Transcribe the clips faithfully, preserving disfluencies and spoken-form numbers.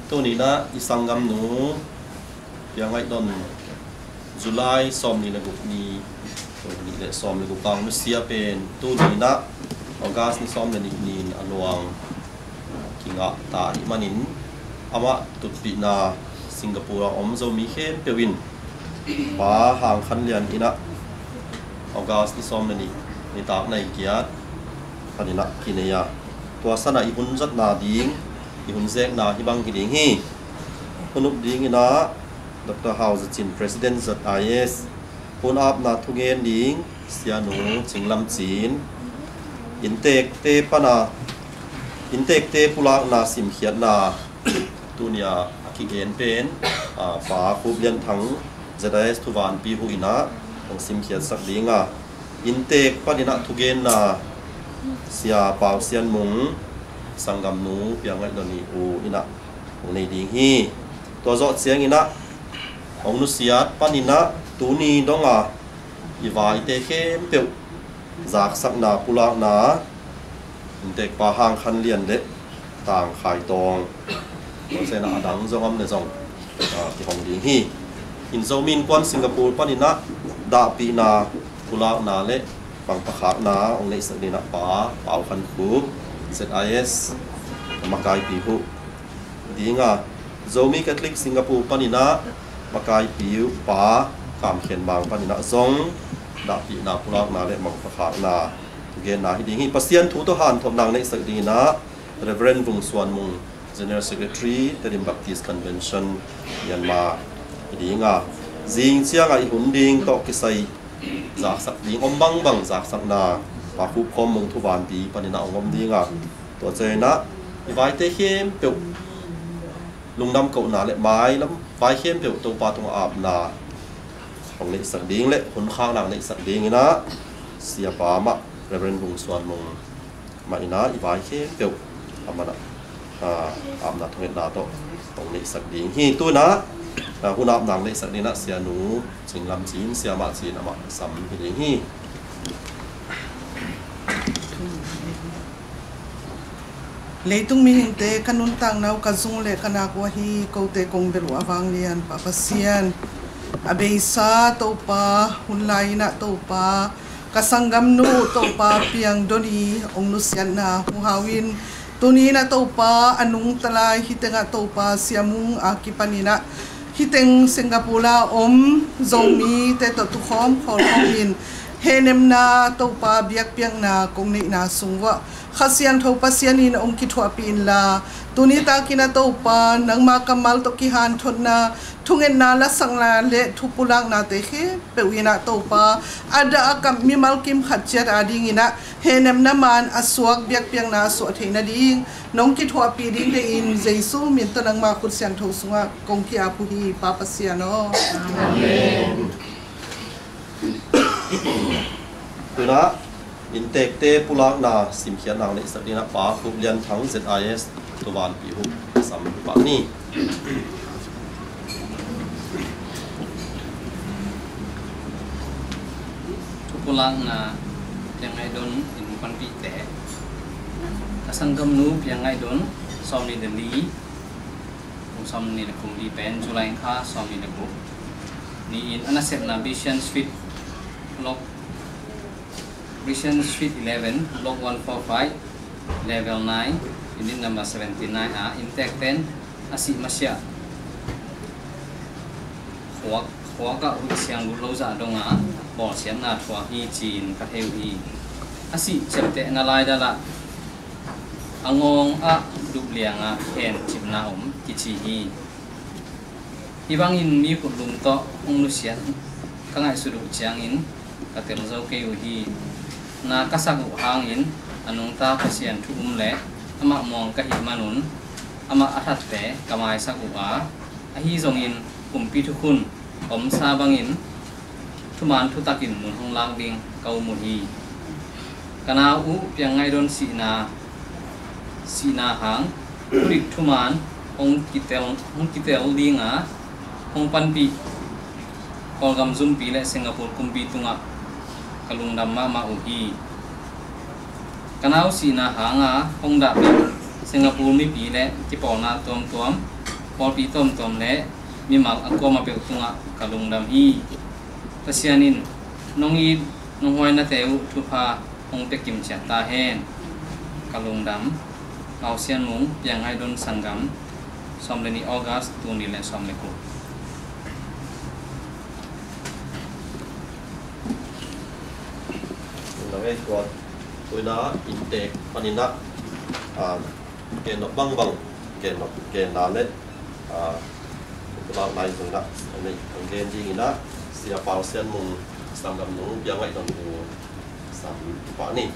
Tuni-in ah i sanggamnu Pia Ngaih Don, July sawmnih le guk ni, sawmnih le sawm le guk a hong nusia pen tuni-in ah August ni sawm le nih ni-in a luang kingah ta ahih manin, amah tutpihna Singapore a om Zomi khempeuh in Pa Hang Khan Lian in ah August ni sawm le nih nitak nai giat panin ah kinei a, tua san ah i hun zatna ding, i hun zekna hih bang hi ding hi. Hun up dingin ah Doctor Hau Za Cin, President Z I S, hun apna thugen ding Sianu Cing Lam Cin, inntekte pan a, inntekte pulakna simkhiatna tuni-a a kigen pen, a, Pa Khup Lian Thang, Z I S thuvanpi huh in ah hong simkhiatsak ding a, inntek panin ah thugenna Sia Pau Sian Mung, sanggamnu Pia Ngaih Don i u in ah hong nei ding hi. Tua zawh ciangin ah hong nusiat panin ah tuni dong a i vaite khempeuh zaksakna pulakna inntek Pa Hang Khan Lian le Tang Khai Tawng, tua ciangin ah a dang zong om le zong, a, kihong ding hi. In Zomi Innkuan Singapore panin ah dahpihna pulakna le mangpha khakna hong neihsak dingin ah Pa Pau Khan Khup, Z I S, a makaipi huh ding a, Zomi Catholic Singapore panin ah makaipi uh Pa Kam Khen Mang panin ah zong dahpihna pulakna le mangpha khakna thugenna hi ding hi. Pasian thu tawh hanthotna hong neihsak dingin ah Reverend Vung Suan Mung, General Secretary, Tedim Baptist Convention, Myanmar hi ding a, zing ciang a i hun ding tawh kisai zaksak ding om bangbang zaksakna Pa Khup Khawm Mung thuvanpi panin ah hong om ding a, tua ciangin ah i vaite khempeuh lungdam kohna le mailam vai khempeuh Topa tungah apna hong neihsak ding le hun khakna hong neihsak dingin ah Siapa mah Reverend Vung Suan Mung mah in ah i vai khempeuh amah in ah, a, apna thungetna tawh hong neihsak ding hi. Tu-in ah, a, hun apna hong neihsak dingin ah Sianu Cing Lam Cin, Siamah Cin amah sam hi ding hi. Leitung mihingte ka nuntakna uh, ka zung le ka nak uh ahi kote kong belh uh a vanglian Pa Pasian, a beisa Topa, hun lai-in ah Topa, ka sanggamnu Topa Pia Ngaih Don i hong nusiatna huhau in, tuni-in ah Topa a nungta lai hih tengah Topa Sia Mung a kipanin ah hih teng Singapore a om Zomite tawh tukhawm khawlkhawm in hehnemna Topa biakpiakna kong neihna sung uah Kha Siangtho Pasian in hong kithuahpih inla, tuni takin ah Topa nangma kammal tawh kihanthotna, thungetna, lasakna le thupulaknate khempeuh in ah Topa a dah a kap mimal kim khat ciat a dingin ah hehnemna man a suak, biakpiakna a suah theih nading nong kithuahpih ding deih in Jesu min tawh nangma khut siangtho sungah kong ki-ap uh hi Pa Pasian aw. Amen. Tu-in ah inntekte pulakna simkhiatna hong neihsak dingin ah Pa Khup Lian Thang, Z I S, thuvanpi huh sam pah ni. Thupulakna Pia Ngaih Don in panpihte. Ka sanggamnu Pia Ngaih Don, sawmnih le li, kum sawmnih le kum li pen July kha sawmnih le guk ni-in a nasepna Bishan Street, Block, Bishan Street eleven, Block one four five, Level nine, Unit number seventy nine ah inntekte'n a sih masiah khuak, khuak ah huih siang lut lo zah dong a bawlsiatna thuak hi ci-in ka thei uh hi. A sih ciaptehna laidal ah a ngawng ah dup liang a khen cipna om kici hi. Hih bangin mi khutlum tawh hong nusiat ka ngaihsut uh ciangin ka tel zo kei uh hi. Na ka sak uh hangin a nungta Pasian thu um le amah muang ka hih manun amah a thatte ka maisak uh a, ahi zongin kumpi thukhun omsa bangin thuman thutakin mun hong lak ding ka um uh hi. Ka nau uh Pia Ngaih Don sihna, sihna hang thudik thuman hong kitel, hong kitel ding a, hong panpih Kawlgam zumpi le Singapore kumpi tungah ka lungdam mahmah uh hi. Ka nau sihna hang a hong dahpih Singapore mipi le kipawlna tuamtuam, pawlpi tuamtuam le mimal a kuamah peuh tungah ka lungdam hi. Pasian in nong it nong huainate uh thupha hong pia kimciat ta hen. Ka lungdam. Mausian Mung, Piangngaih Don Sanggam, sawm le nih August, tul nih le sawm le kua. Nang ei tuan tuina inntek paninah, ah, gen nop bangbang, gen nop genna le, ah, pulak lai zongah, a nei ang gen dinginah, Sia Pau Sian Mung, Sanggam Nu Piangngaih Don Pu sam pah ni.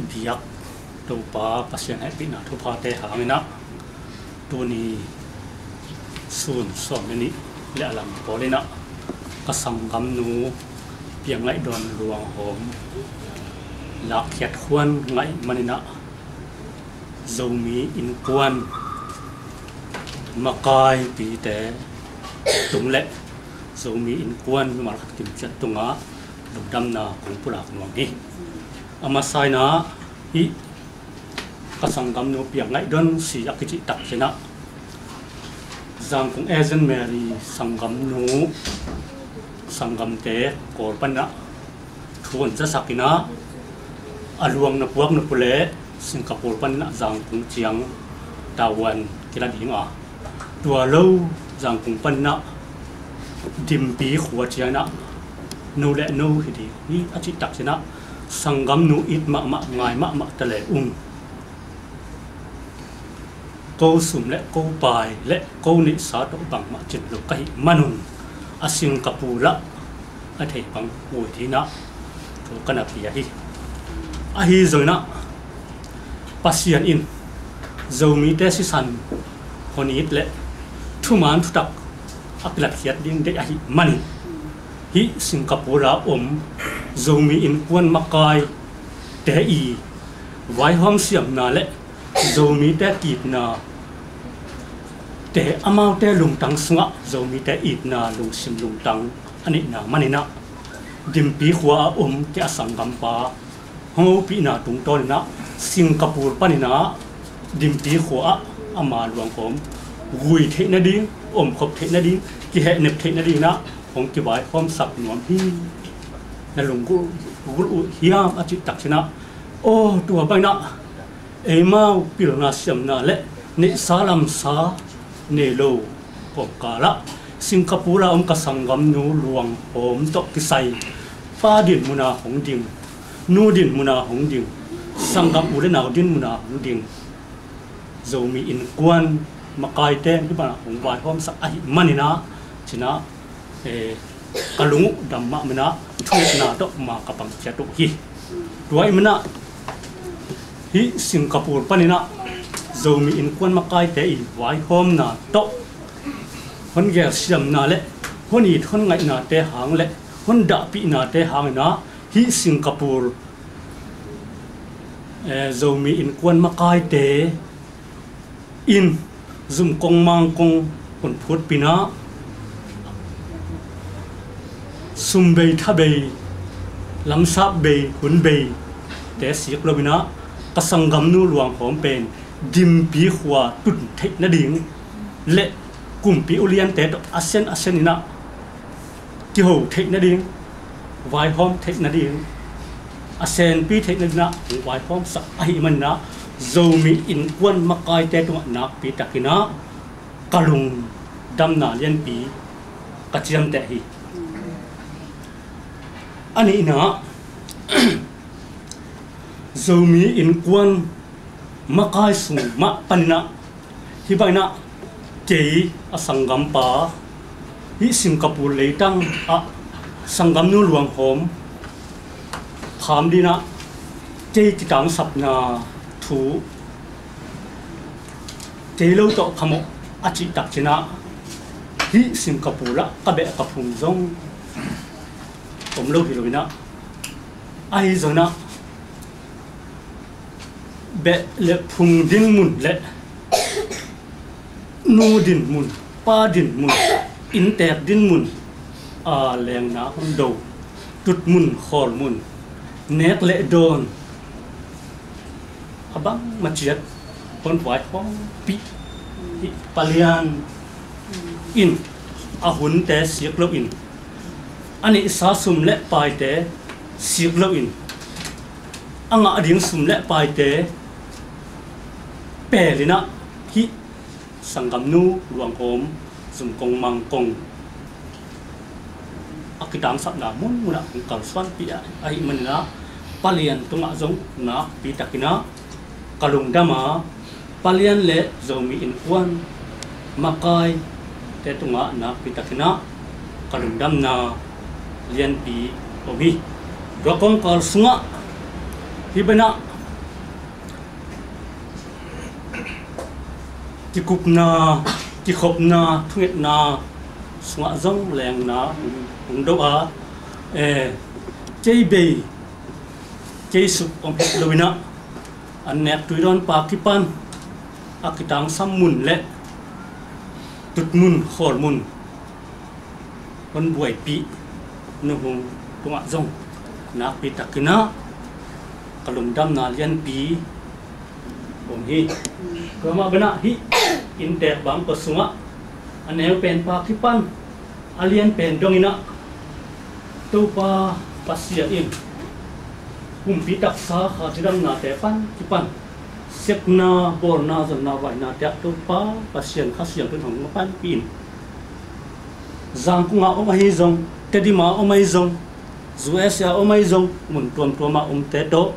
I biak Topa Pasian hehpihna thuphate hanginah tuni sun sawm le nih le a lam pawl inah ka sanggamnu Piangngaih Don luanghawm lakkhiat khuan ngaih maninah Zomi innkuan makaipite tung le Zomi innkuan mimal khat kimciat tungah lungdamna kong pulak nuam hi. A masa inah hih ka sanggamnu Piangngaih Don si a kicih tak cinah Zangkong Agent Mary sanggamnu, sanggamte kawl paninah thu hong zasak inah a luang na puak na pu le Singapore paninah Zangkong ciang tavuan kila ding a, tua lo Zangkong paninah Dimpi khua cianginah no le no hi ding hi a cih tak cinah sanggamnu it mahmah ngai mahmah ta le ung. Ko sum le ko pai le ko neihsa tawh bangmah cin lo ka hih manun a Singapore lah a thei bang ui dhinah thu ka na pia hi. Ahi zonginah Pasian in Zomite sisan hong it le thuman thutak a kilatkhiat ding deih ahih manin hih Singapore a om Zomi innkuan makaite i vaihawm siamna le Zomite ki-itna te amaute lungtang sungah Zomite itna lungsim lungtang a neihna maninah Dimpi khua a om kei a sanggampa hong hopihna tungtawninah Singapore paninah Dimpi khua ah ama luanghawm vui theih nading, omkhop theih nading, kihehnep theih nadinginah hong kivaihawmsak nuam hi. Na lunggulh gulh uh hiam a cih tak cinah, aw, tua banginah eimau pilna siamna le neihsa lamsa nei lo kawmkalah Singapore a om ka sanggamnu luanghawm tawh kisai pa din muna hong ding, nu din muna hong ding, sanggam u le nau din muna hong ding Zomi innkuan makaite hih banah hong vaihawmsak ahih maninah cinah, eh, ka lung uh dam mahmah inah thu-etna tawh ma ka pang ciat uh hi. Tua ahih manah hih Singapore paninah Zomi innkuan makaite i vaihawmna tawh hong gelsiamna le hong it hong ngaihnate hang le hong dahpihnate hanginah hih Singapore, eh, Zomi innkuan makaite in zumkong mangkong hun phutpinah sumbei thabei lamsap bei hun bei te sik loinah ka sanggamnu luanghawm pen Dimpi khua tun theih nading le kumpi uliante tawh a sen a sen inah kiho theih nading, vaihawm theih nading, a senpi theih nadinah hong vaihawmsak ahih maninah Zomi innkuan makaite tungah nakpi takinah ka lungdamna lianpi ka ciamteh hi. A nihna ah Zomi innkuan makai sung mah paninah hih banginah kei a sanggampa hih Singapore leitang ah sanggamnu luanghawm pham dinah kei kitangsapna thu kei lo tawh phamawh a cih tak cinah hih Singapore lah ka beh ka phung zong om lo hi loinah ahi zonginah beh le phung dinmun le nu dinmun, pa dinmun, inntek dinmun, a lengna hong do, tutmun, khawlmun, nek le dawn, a bang maciat hon vai hong pih. Hih palian in a hunte sik loin, a neihsa sum le paite sik loin, a ngah ding sum le paite pelinah hih sanggamnu luanghawm zumkong mangkong a kitangsapna munmunah hong kalsuanpih ahih maninah palian tungah zong nakpitakinah ka lungdam a, palian le Zomi Innkuan makaite tungah nakpitakinah ka lungdamna lianpi om hi. Tua kongkal sungah hih banah kikupna, kikhopna, thungetna sungah zong lengna hong do a, eh, kei bei kei suk om het loinah an nek tuidawn pa kipan a kitangsam mun le tutmun khawlmun hon buaipih nuhung tungah zong nakpitakinah ka lungdamna lianpi om hi. Tua mah banah hih inntek bangkua sungah a neu pen pa kipan a lian pen donginah Topa Pasian in humpi taksa kha cidamnate pan kipan sepna, bawlna, zonna, vaina tiah Topa Pasian Kha Siangtho in hong mapanpih in Zangkong a om ahi zong, Tedim a om ahi zong, U S A a om ahi zong, mun tuamtuam a omte tawh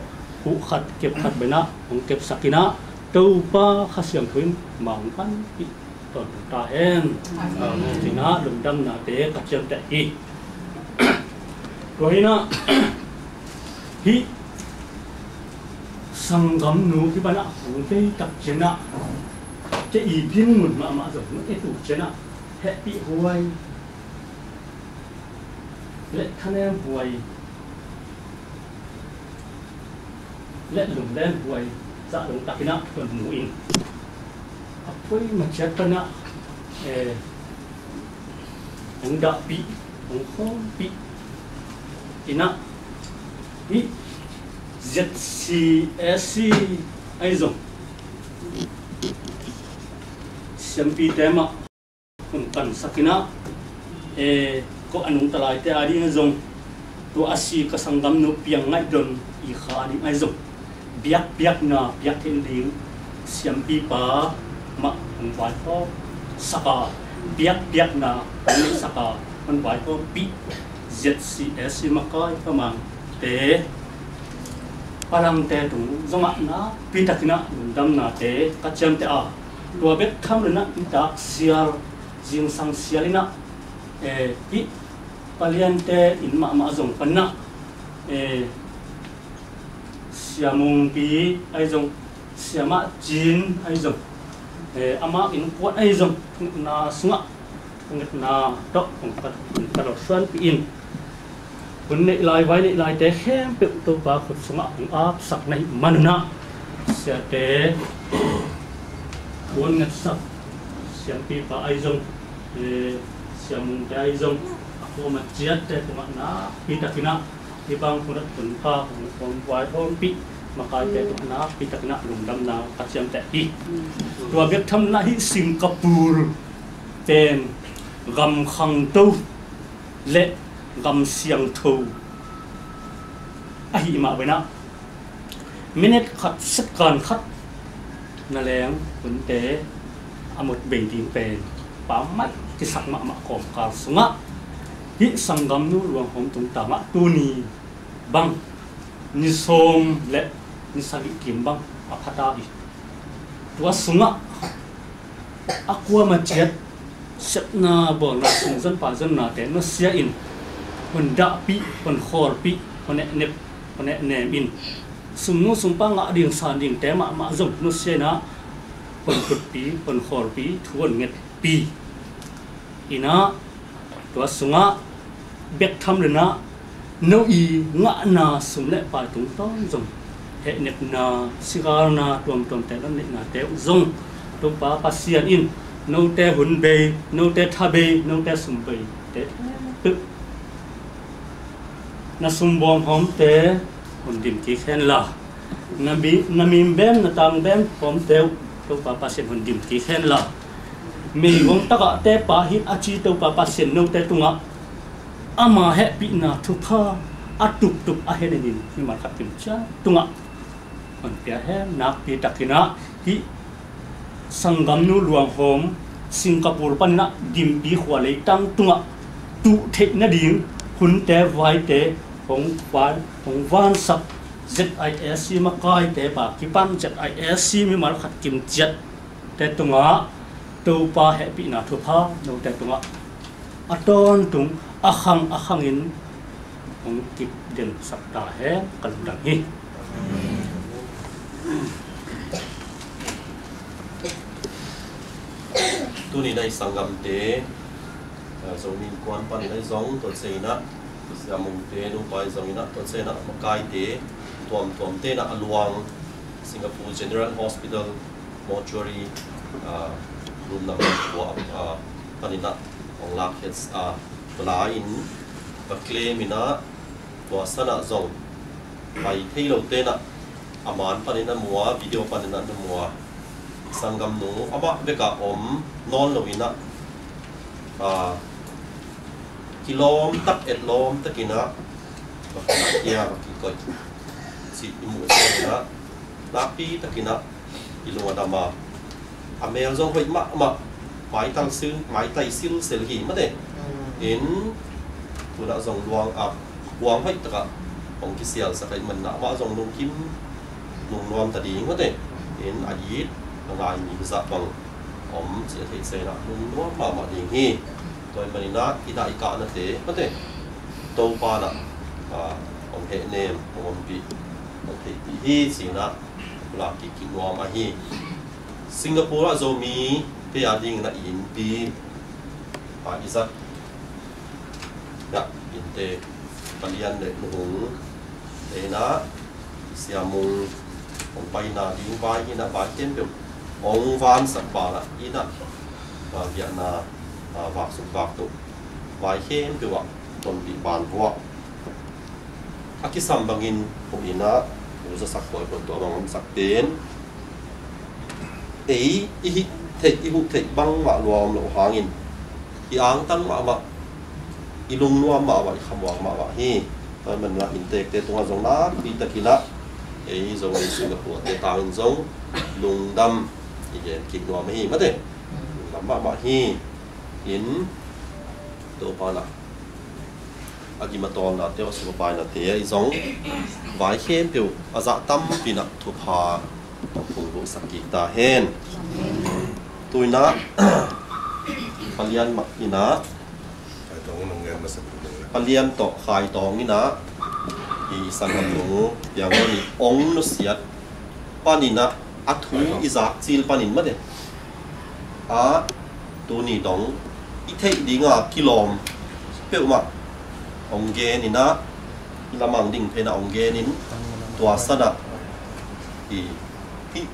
huh khat kep khat banah hong kepsakinah Topa Kha Siangtho in ma hong panpih tawntung ta hen. Amen. Cinah lungdamnate ka ciamteh hi. Tua hinah hih sanggamnu hih banah hong vei tak cianah kei i bil mun mahmah zong hong et uh cianah hehpih huai le thanem huai le lunglen huai zah dong takinah tuan mu in a poi maciat panah, eh, hong dahpih, hong khawmpih inah hih Z C S C ahi zong siampite mah hong kansakinah, eh, ko a nungta laite a ding ahi zong, tua a si ka sanggamnu Piang Ngaih Don i kha a ding ahi zong biakpiakna piak theih ding siampipa mah hong vaihawm saka, biakpiakna hong neih saka hong vaihawmpih Z C S C makai pamangte palangte tung zongah nakpitakinah lungdamnate ka ciamteh a, tua bek tham lenah i tak sial, zingsang sial inah, eh, hih paliante inn mahmah zong panah, eh, Sia Mungpi ahi zong, Sia Mah Cin ahi zong, eh, amah innkuan ahi zong na sungah ngetna tawh hong ka, hong ka lawhsuanpih in hun neih lai vai neih laite khempeuh Topa khut sungah hong apsak na hih manunah siate hong ngetsak siampipa ahi zong, eh, siamungte ahi zong a kuama ciatte tungah nakpitakinah hih bang hunah tunpha hong, hong vaihawmpih makaite tungah nakpitakinah lungdamna ka ciamteh hi. Tua bek tham lenah hih Singapore pen gam khangto le gam siangtho ahi mah banah minute khat, second khat na leng hunte a mut bei ding pen pammaih kisak mahmah kawmkal sungah hih sanggamnu luanghawm tungtangah tuni bang ni sawm le ni sagih kim bang a phata hi. Tua sungah a kuama ciat sepna bawlna sung zonpa zonnate nusia in hon dahpih, hon khawlpih, hon ehnep, hon ehnem in sumnu sumpa ngah ding san dingte mahmah zong nusia inah hon tutpi, hon khawlpi, thu hon ngetpi inah tua sungah bek tham lenah no i ngahna sum le pai tungtawn zong hehnepna, sigalna tuamtuamte, non neihnate uh zong Topa Pasian in note hun bei, note tha bei, note sum beite khempeuh na sum bawm hawmte hun dim kik henla Na mi, na mim bem, na tang bem, pom teu, Topa Pasian hun dim kik hen la. Meigong tagah te pa hi a ci Topa Pasian note tungah ama hehpihna thupha a tuktuk a henenin mimal khat kim cia tungah hun pia hen. Nakpi takinah hih sanggamnu luanghawm Singapore paninah Gimpi khua leitang tungah tuh theih nading hunte vaite hong van, hong vansak Z I S C makaite pa kipan Z I S C mimal khat kim ciat te tungah Topa hehpihna thupha note tungah a tawntung a khang a khangin hong kip den sak ta hen ka lungdam hi. Tuni na i sanggamte, eh, Zomi Innkuan panin ahi zong, tua cianginah Siamungte nupa ahi zonginah, tua cianginah makaite tuamtuamte inah a luang Singapore General Hospital mortuary, ah, room number four, ah, paninah hong lak het, ah, tua lai-in va claim inah tua sanah zong pai thei lo tenah a man panin a mua, video panin a mua. Sanggamnu amah bekah om nawn lo inah, ah, kilawm tak, et lawm takinah va kia, va kikoih cih i muh cianginah nakpi takinah i lung a dam a, a mel zong hoih mahmah, maitai sil, maitai silsel hi mate. In tunah zong luang a kuang hoih takah hong kisialsak ahih maninah amah zong lungkim lungnuam ta ding mate. In a it a ngai mi zah bang om ci a theih cianginah lungnuam mahmah ding hi. Tua ahih maninah i daih i kahnate mate, Topa nah, ah, hong hehnem, hong ompih, hong theihpih hi cinah pulak kik kik nuam ahi. Singapore ah Zomite a dinginah i innpi, ah, i zat ah innte palian le nuhung te inah Siamung hong paina ding vai inah vai khempeuh hong vansak banah inah, ah, biakna, ah, vaksuk vaktoh vai khempeuh ah tonpih banvuah a kisam bangin hong inah, u zasak khuai pon tua bang omsak pen ei i hih theih, i huh theih bangmah lua om loh hangin i angtang mahmah, i lungnuam mahmah, i khamuang mahmah hi. Tua ahih maninah inntekte tungah zong nakpi takinah ei Zo ei Singapore te tangin zong lungdam i gen kik nuam ahi mate. Lungdam mahmah hi. In Topa nah a gim a tawlnate, a sum a painate ahi zong vai khempeuh a zah tampi nah thupha hong phungvuhsak kik ta hen. Tu inah palian mah inah, palian tawh Khai Tawng inah i sanggamnu Piang Lon i ong nusiat paninah a thu i zak cil panin mate a, tuni dong i theih dinga kilawm peuhmah hong gen inah, i lamang ding phenah hong genin tua sanah i hih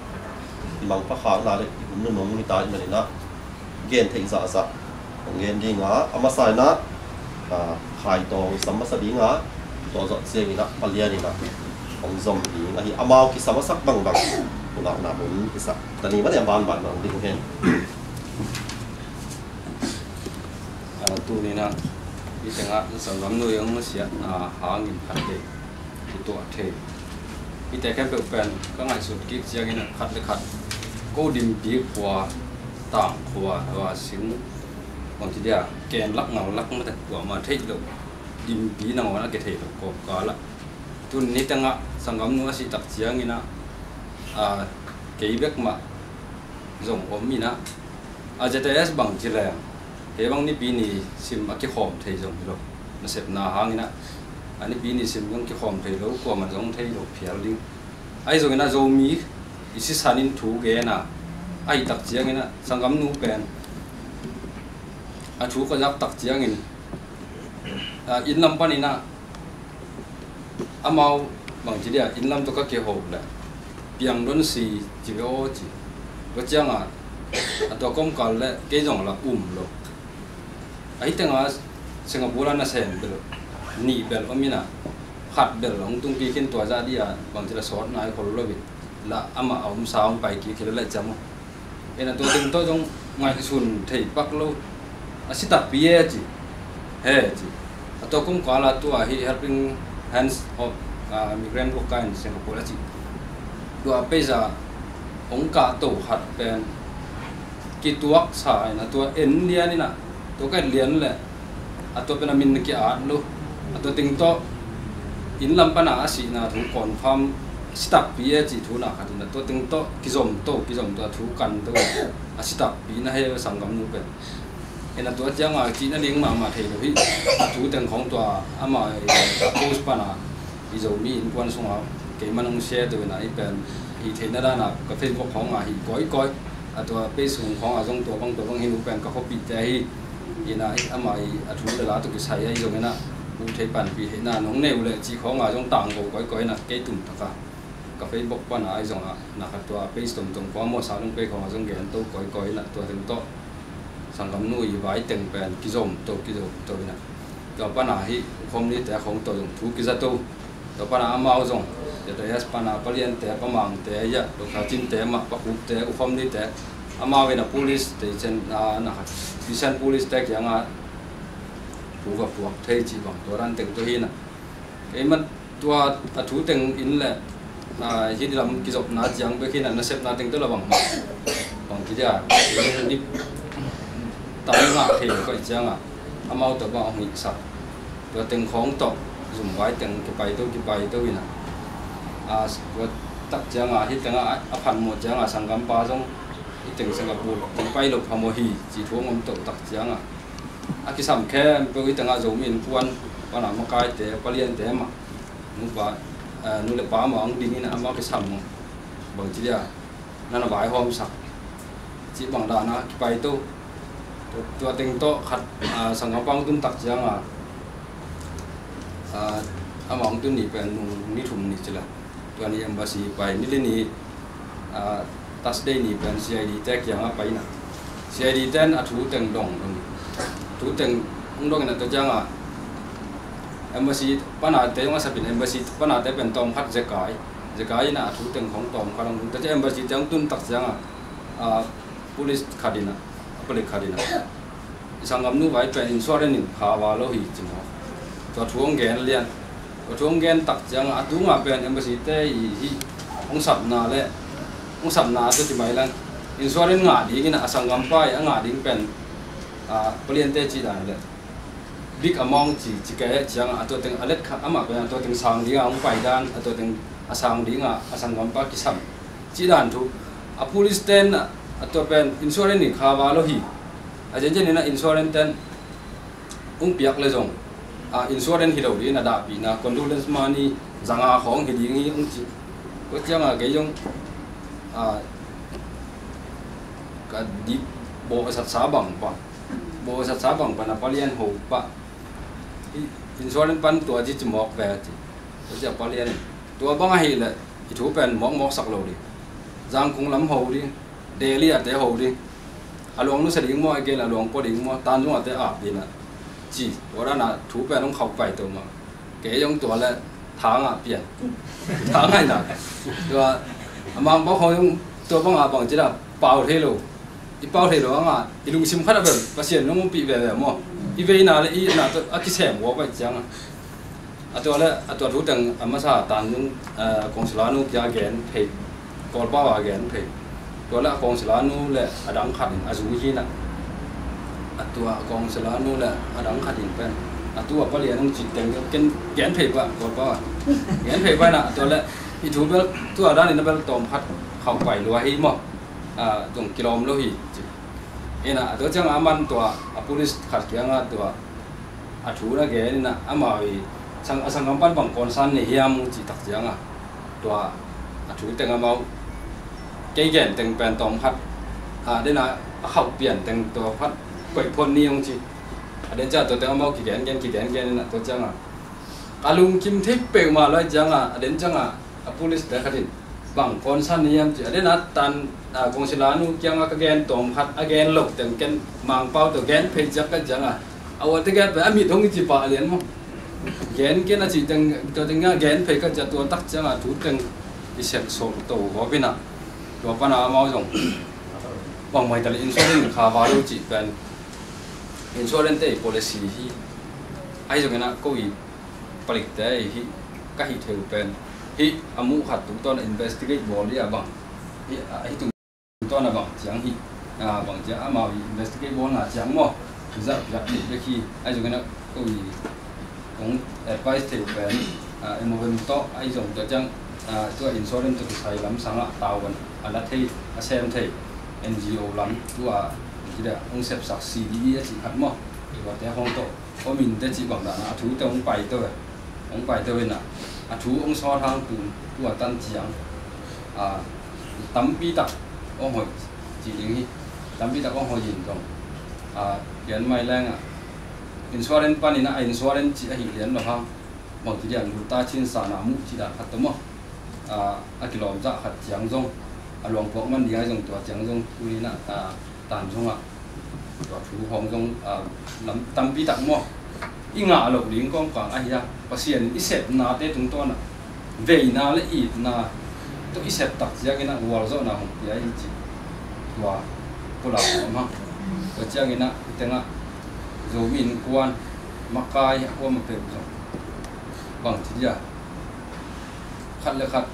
i mangpha khakna le i hun nunung hi ta ahih maninah gen theih zahzah hong gen dinga, a masa inah, ah, Khai Tawng i sam masa dinga, tua zawh cianginah palian inah hong zom ding ahi. Amau kisam a sak bangbang pulakna hun kisak ta ni mate, a banban bang ding hen. Ah, tuninah i tengah sanggamnu i ong nusiatna hangin khat le kituah thei. Hihte khempeuh pen ka ngaihsut kik ciangin khat le khat ko Gimpi khua, Tang khua, tua sing bangci dia, ken lak ngal lak mate kuamah theih loh, Gimpi nangawn a kithei loh kawmkal ah tun nitengah sanggamnu a sih tak cianginah, a, kei bek mah zong om inah, a, Z I S bang ci leng kei bang Nipi ni sim a kikhawm thei zong hi lo. Nasepna hanginah a Nipi ni sim zong kikhawm thei lo, kuamah zong thei lo phial ding. Ahi zonginah Zomi i sisan in thu gen a, ahi tak cianginah sanggamnu pen a thu ka zak tak ciangin, a, inn lam paninah amau bangci dia inn lam tawh ka kiho le Piang Don si ci ve aw ci. Tua ciangah a tua kawmkal le kei zong lak um lo. Ahi tengah Singapore ah nasem bel nih bel om inah, khat bel hong tung kik in tua zah dih a bangci la sawt nai khol lo in la amah a omsa hong pai kik hi lo lai ciam uh. Ina tua teng tawh zong ngaihsun thei pak lo. A si takpi e ci. He ci. A tua kum kala tua hi Helping Hands of, ah, Migrant Worker in Singapore a ci. Tua peisa hong kah to khat pen kituak sa ina tua en lian ina tua ka et lian le a tua pen a min na ki-at lo. A tua teng tawh inn lam pana a sihna thu confirm si takpi e ci thu na khat ina tua teng tawh kizom to kizom to a thu kan to a si takpi na he sanggam nu pen. Ina tua cianga cihna ding mahmah thei lo hi. A thu teng khong tua ama a post pana i Zomi innkuan sunga keiman hong share to ina i pen i theihna dana ka Facebook khonga hi kawikawi. A tua page sung khonga zong tua bang tua bang hi nu pen ka khuapihte hi. Ina ama i a thu le la tawh kisai ahi zong ina u thei panpih theihna nong nei uh le cih khonga zong tangko kawikawi ina kei tum taka ka Facebook pana ahi zonga na khat tua page tomtom khua mawsa lung page khonga zong gen to kawikawi ina tua teng tawh sanggam nu i vai teng pen kizom to kizom to ina tua pana hi khom ni te khong to zong thu kiza to. Tua pana amau zong, J T S pana paliante, pamangte, ya, Doctor Cinte mah, pakupte, ukhom nite, amau in a police station, a, na khat, Bishan police te kianga thu va puak thei cih bang tua ran teng tua hi na. Kei man tua a thu teng in le, a, hih lam kizopna ciang bek hi na, nasepna teng tua la bang mah. Bang ci dia, ni tam ngah thei lo ka i cianga. Amau tawh bang a hong hihsak tua teng khawng tawh zumvai teng kipai to kipai to ina a tua tak cianga hih tenga a phan mawh cianga sanggampa zong hih teng Singapore hong pai lo phamawh hi ci thu hong om to tak cianga a kisam khempeuh hih tenga Zomi innkuan pana makaite paliante mah nupa nu le pa mah hong dingin amah kisam bang ci dia. Nana vaihawmsak cih bang dana kipai to. Tua teng tawh khat, a, sanggampa hong tun tak cianga, a, amah hong tun ni pen nung ni thum ni cila tua ni embassy pai ni li ni, a, Thursday ni pen C I D te kianga pai na. C I D ten a thu teng dong dong thu teng hong dong ina tua cianga embassy pana te hong a sapin embassy pana te pen tawm khat zekai. Zekai ina a thu teng khong tawm khat hong tung. Tua ciang embassy te hong tun tak cianga, a, police khat ina, a police khat ina i sanggamnu vai pen insurance in kha va lo hi ci maw. Tua thu hong gen lian. Tua thu hong gen tak cianga a tunga pen embassy te i hi hong sapna le hong sapna a tua ci mai lang insurance ngah ding ina a sanggampa i a ngah ding pen, a, paliante ci dan le big amount ci, ci kei cianga a tua teng a let kha amah pen a tua teng sang dinga hong pai dan a tua teng a sang dinga a sanggampa kisam ci dan thu a police ten a tua pen insurance ni kha va lo hi. A zenzen ina insurance ten hong piak le zong a insurance hi lo ding a dahpihna condolence money zanga khawng hi ding hi hong ci. Tua cianga kei zong a ka dik bawh satsa bang pa bawh satsa bang pana palian ho pa. Insurance pan tua ci ci mawk ve a ci. Tua ci a palian tua bang ahih leh i thu pen mawkmawk sak lo ding. Zangkung lam ho ding. Delhi a te ho ding. A luang nusia ding maw a gen a luang pua ding maw Tanzung a te ap ding a ci. Tua dana thu pen hong khauh pai to mah. Kei zong tua le thangah pian thangah ina tua a mangpau khawng zong tua bangah bang cina pau thei lo. I pau thei lo angah i lungsim khat a bel Pasian nong umpih veve maw i veina le i na a kisem ua pai cianga a tua le a tua thu teng a masa Tanzung, eh, kawngsila nu kia gen thei Kawlpau a gen thei. Tua le a kawngsila nu le a dang khat in a zui hi na. A tua a kawngsila nu le a dang khat in pen a tua palian hong cih teng ken gen thei pah Kawlpau a gen thei pah na a tua le i thu bel tua dan in a bel tawm khat khauh pai lua hi maw. A tung kilawm lo hi ci. Ina a tua cianga a man tua a police khat kianga tua a thu na gen ina amau i sang a sanggam pan bang concern nei hiam hong cih tak cianga tua a thu teng amau kei gen teng pen tawm khat a dena a khauh pian teng tua khat koih phot ni hong ci. A den ciang tua teng amau kigen gen kigen gen ina tua cianga ka lungkim thei peuhmah lo ai cianga a den cianga a police te khat in bang concern nei hiam ci a dena tan a kawngsila nu kianga ka gen tawm khat a gen lo teng ken mangpau tawh gen phei ciak ka cianga a uate gen pen a mit hong i ci pah a lian maw. Gen ken a cih teng, tua teng a gen phei ka cia tua tak ciangah thu teng i sek sawh to gawp inah, tua pana amau zong bangmai tali insurance kha va lo cih pen insurance te i policy hi. Ahi zong inah ko i palikte i hi ka hih theu pen hi a muh khat tungtawn a investigate bawl hi a bang hi a hi tung tawn a bang ciang hi, a, bang ciang amau i investigate bawlna ciang maw, result piak thei bek hi. Ahi zongin a ko i kong advice thei pen, a, M O M tawh ahi zong tua ciang, a, tua insurance tawh kisai lam sangah tau a la thei, a sem thei N G O lam tua hong sepsak C D E a cih khat maw, i vate hong tawh om in te cih bang dan a thu te hong pai to e. Hong pai to in a, a thu hong sawt hang tun tua tan ciang, a, tampi tak hong hoih cih ding hi. Tampi tak hong hoih in zong, a, pian mai leng a, insurance pan in a, a insurance cih ahi lian lo hang, bang ci diam, lu ta chin sa na mu cih dan khat to maw. A, a kilawm zah khat ciang zong, a luangpuak man ding ahi zong tua ciang zong tu in a, a, tan zongah tua thu hong zong, a, lam tampi tak maw, i ngah loh ding kawmkal ahi a, Pasian i sepnate tungtawn a veina le itna tawh i sep tak ciangin a gualzawhna hong pia i cih tua pulak om hang. Tua ciangin a i tengah Zomi Innkuan makai a kuama peuh zong bang ci dia, khat le khat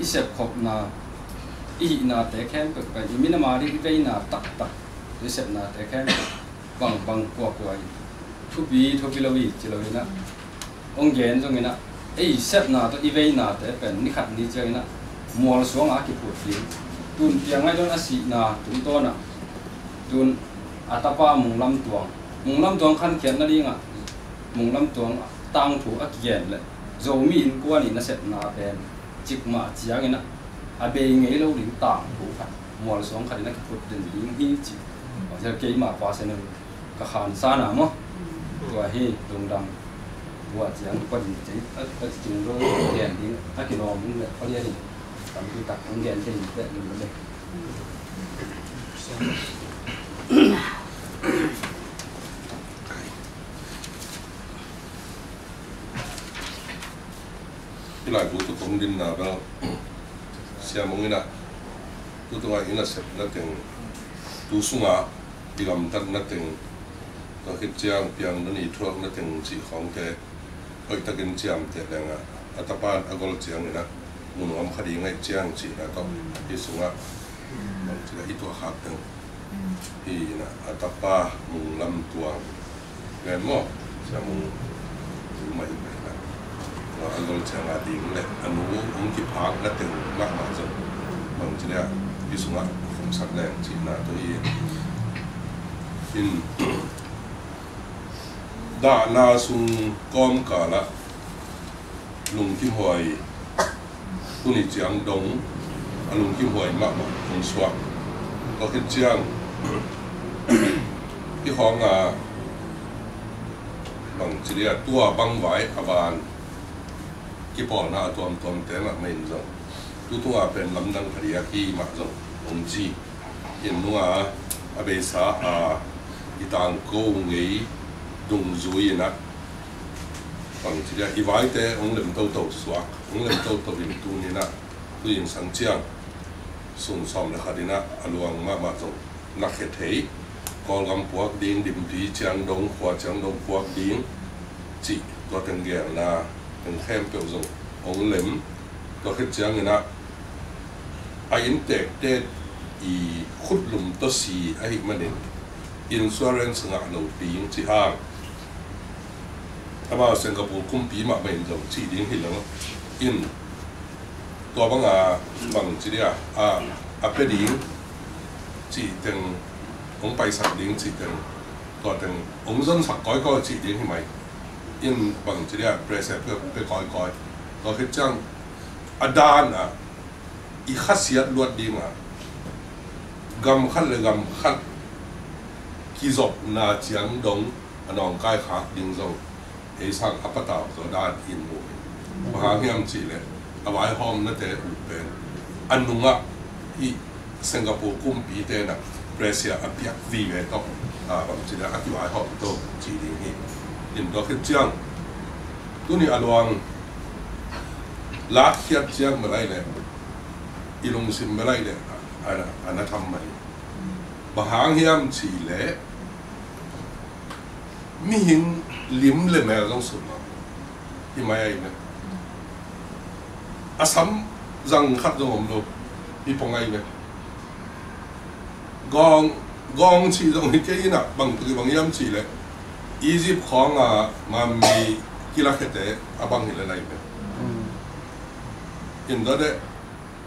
i sepkhopna, i hihnate khempeuh pen i minam a ding i veina taktak i sepnate khempeuh bangbang kuakua in thupi thupi lo hi ci lo in a, hong gen zongin a, ei sepna tawh i veinate pen ni khat ni ciangin a mual suangah a kiphut ding. Tun piang ngai dawn a sihna tungtawn a, tun a tapa Munglam Tuang, Munglam Tuang khankhiat nadingah Munglam Tuang tangthu a kigen le Zomi Innkuan i nasepna pen cikmah ciangin a, a bei ngei lo ding tangthu khat, mual suang khat in a kiphut den ding hi ci. Bangzia keima personal ka khansa na maw. Tua hi lungdam. Tua ciang pa din cei a, a ci cing lo gen ding a kilawm ding le pa lian in tampi tak hong gen thei in pek ding le. Hih laibu tawh kong dinna bel Sia Mung in a, tu tungah i nasepna teng, tu sungah i gamtatna teng, tua khit ciang piang nun i thuakna teng cih khawngte hoihtakin ciamteh leng a, a tapa in a gol ciangin a, mu nuam kha ding ahih ciang cihna tawh hih sungah bang ci a, i tuahkhak teng hi in a, a tapa Munglam Tuang ven maw, Sia Mung tu mah in ven a, tua a gol ciang a ding le a nu hong kiphakna teng mahmah zong bang ci a, hih sungah khumsak leng cihna tawh hi in. Dahna sung kawmkal ah lungkimhuai, tuni ciang dong a lungkimhuai mahmah hong suak. Tua khit ciang i khawng a bang ci dia, tua bang vai a ban kipawlna a tuamtuamte mahmah in zong tu tungah pen lamdang kha diak hi mah zong hong ci. Inn nunga a beisa a i tangko ngei dungzui in a, bang ci dia, i vaite hong lem toto suak, hong lem toto in tuni in a, tu in sang ciang sung sawm le khat in a, a luang mahmah zong na khia thei, Kawlgam puak ding, Dimpi ciang dong, khua ciang dong puak ding cih tua teng gelna teng khempeuh zong hong lem. Tua khit ciangin a, a inntekte i khutlum tawh si ahih manin insurance ngah lo ding ci hang. Amau Singapore kumpi mahmah in zong cih ding hi lo in, tua banga bang ci dia, a, a pia ding cih teng, hong paisak ding cih teng, tua teng hong zonsak kawikawi cih ding hi mai. In bang ci dia, pressure pia, pia kawikawi. Tua khit ciang a dan a i khasiat luat ding a, gam khat le gam khat kizopna ciang dong a nawngkai khak ding zong ei sang a patau zaw dan in mu hi. Bang hang hiam cih leh a vaihawmnate uh pen a nungah hih Singapore kumpite in a pressure a piak vive tawh, a, bang ci dia, a kivaihawm to cih ding hi. In tua khit ciang Tuni a luang lakkhiat ciang bel ai leh, i lungsim bel ai leh, a, a, a na tham mai. Bang hang hiam cih leh, mihing lim le mel zong sut mah hi mai ai leh. A sam zang khat zong om lo, hi pong ai leh. Gawng, gawng cih zong hi kei inah, bang tuk i bang hiam cih leh Egypt khawng a mammi kilakhete a bang hi le lai ve. Mm. In dodeh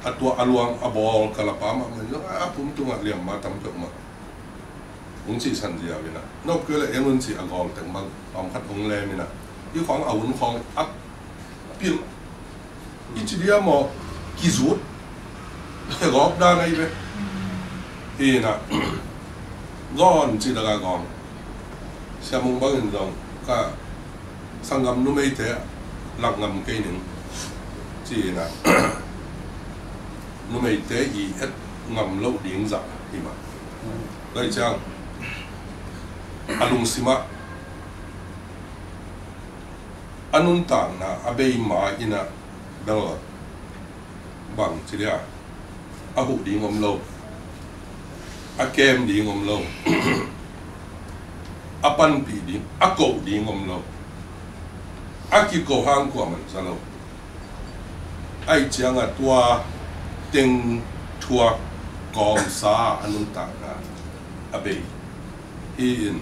a tua a luang a bawl ka lapa mahmah zong a pum tungah liamma tam peuhmah. Hong cihsan ziau inah, nop kei leh en un cih a gawl teng bang pam khat hong lem inah, i khawng a hun khawng a pilh. I ci dia maw, kizut, khegawp dan ahi ve. Hi inah, gawn ci daka gawng. Siamung bangin zong ka sanggam numeite lak ngam kei ning ci inah, numeite i et ngam loh ding zah hi mah. Tua hi ciang a lungsimah a nuntakna a bei ma inah bel bang ci dia, a huh ding om lo, a kem ding om lo, a panpih ding, a koh ding om lo, a kikoh hang kuamah za lo. Ai ciangah tua teng thuak kawmsa a nuntakna a bei hi in,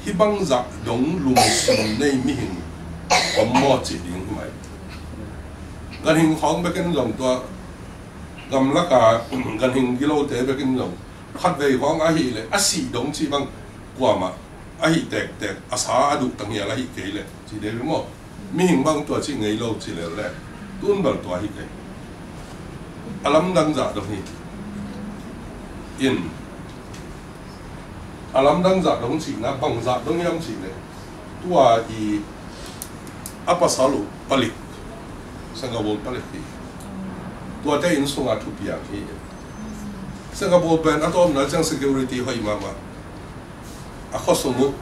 hih bangzah dong lungsim nei mihing om maw cih ding hi mai. Ganhing khawng bekin zong tua gamlaka ganhing gilote bekin zong khatvei khawng ahih leh a sih dong cih bang kuamah ahih tektek a sa a duh tanghial ahih kei leh ci dei maw. Mihing bang tua cih ngei lo ci lel leh tun bel tua hi kei. A lamdang zah dong hi in, a lamdang zah dong cihna bang zah dong hiam cih leh tua i a pasal uh palik, Singapore palik hi. Tuate inn sungah thupiang hi. Singapore pen a tawpna ciang security hoih mahmah. A khuasung uh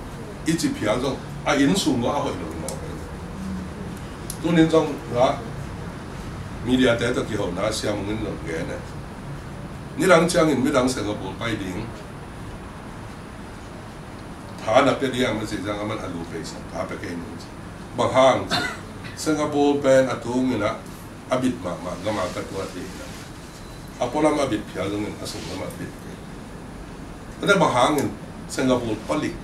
i ci phial zong a innsung uh a hoih lo lo. Tunin zong a mediate tawh kihona siamungin lo gen e. Nidang ciangin midang Singapore pai ding tha na pia ding a, ma ci ciang aman a lu pei sa tha pia kei ning ci. Bang hang ci, Singapore pen a tung inah a bit mahmah gama ka tuat hi inah. A pualam a bit phial zongin a sung lamah bit kei. Tua bang hangin Singapore palik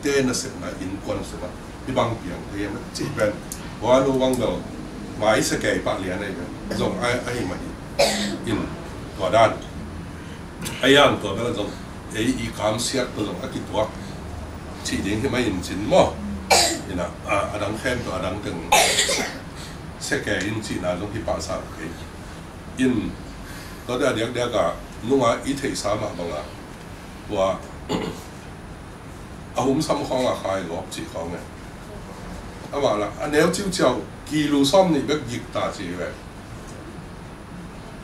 te nasepna innkuan sungah hih bang piang thei hiam cih pen, tua nu bang bel mai sia kei pah lian ahi pen zong a, ahi mah hi in, tua dan a iang tua bel zong ei i kamsiat tua zong a kituak cih ding hi mai in cin maw. Inah a, a dang khem tua a dang teng sia kei in cihna zong hi pah sa kei. In, tuate a diakdiak a nunga i theihsa mah banga tua a humsam khawng a khai gawp cih khawng e. Amah lah a neu ciuciau kilu sawm nih bek gik ta ci ve.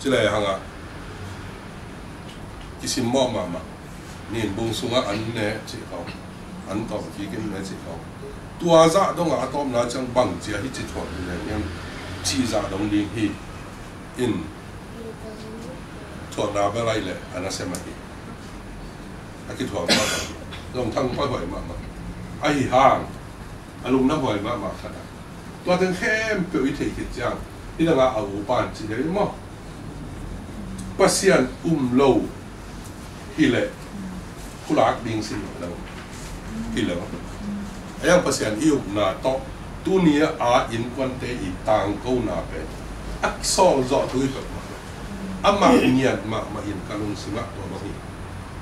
Ci le hangah kisim mawh mahmah. Nin bung sungah an ne cih khawng, an tawm kikin ne cih khawng. Tua zah dongah a tawpna ciang bang cia hi ci thuak hi leng hiam cih zah dong ding hi. In thuakna bel ai leh a nasem ahi. A kithuak mahmah. Zong thang pahuai mahmah. Ahi hang a lungna huai mahmah khat a. Tua teng khempeuh i theih khit ciang, hi dangah a upan ci dei maw? Pasian um lo hileh khulak ding sin lo. Hi lo. A yang Pasian i upna tawh tuni a innkuante i tangkona pen a sawlzawh tui peuhmah. Amah ngiat mahmah in ka lungsimah tua bang hi.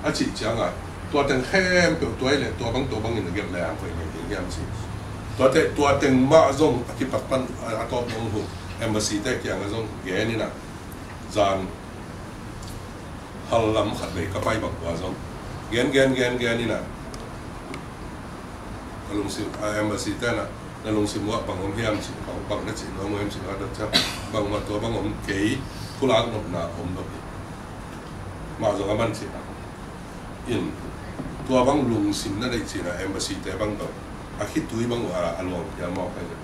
A cih ciangah tua teng khempeuh tua i leh tua bang tua bangin a gelh leh ang hoih leh ding hiam ci. Tuate tua teng mah zong a kipat pan a, a tawp zong hu embassy te kiangah zong gen inah zan hal lam khat vei ka pai bang kua zong gen gen gen gen inah ka lungsim a embassy te nah na lungsim uh ah bang om hiam cih khawng, bang na cih nuam uh hiam cih khawng a dot ciang bangmah tua bang om kei, khulak nopna om lo hi. Mah zong a man cihna in tua bang lungsim na neih cihna embassy te bang bang a khitui bang uh a, a luang pial mawk ahi ve.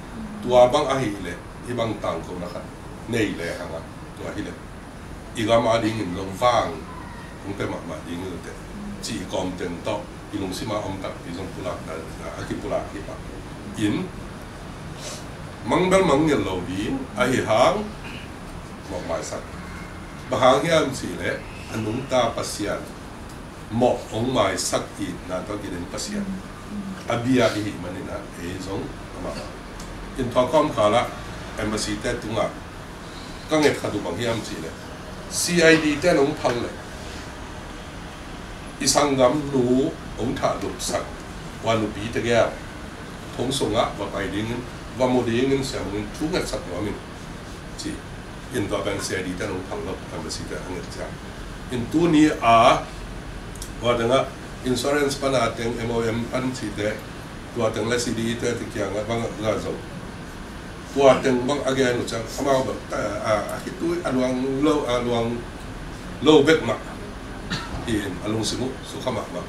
Tua bang ahih leh hih bang tangkona khat nei lehang a, tua hi leh i gam a dingin zong vang hong pia mahmah ding hi lo teh, cih kawm teng tawh i lungsim a om takpi zong pulak, a kipulak hi pah in, mang bel mang ngel lo ding ahi hang mawh maisak. Bang hang hiam cih leh a nungta Pasian mawh hong maisak itna tawh kidin Pasian a bia i hih manin ah ei zong amah in tua kawmkal ah embassy te tungah ka nget khat uh bang hiam cih leh C I D te nong phal leh i sanggam nu hong thah lupsak ua nupi tegel thong sungah va pai dingin, va mu dingin siam dingin thu ngetsak nuam in ci. In tua pen C I D te nong phal lo, embassy te a nget ciang in tuni a tua tengah insurance pan a teng M O M pan ci te tua teng le C D E te te kiangah bang a zo. Tua teng bang a gen uh ciang amau bang a, a, a khitui a luang lo, a luang lo bek mah hi in a lungsim uh sukha mahmah.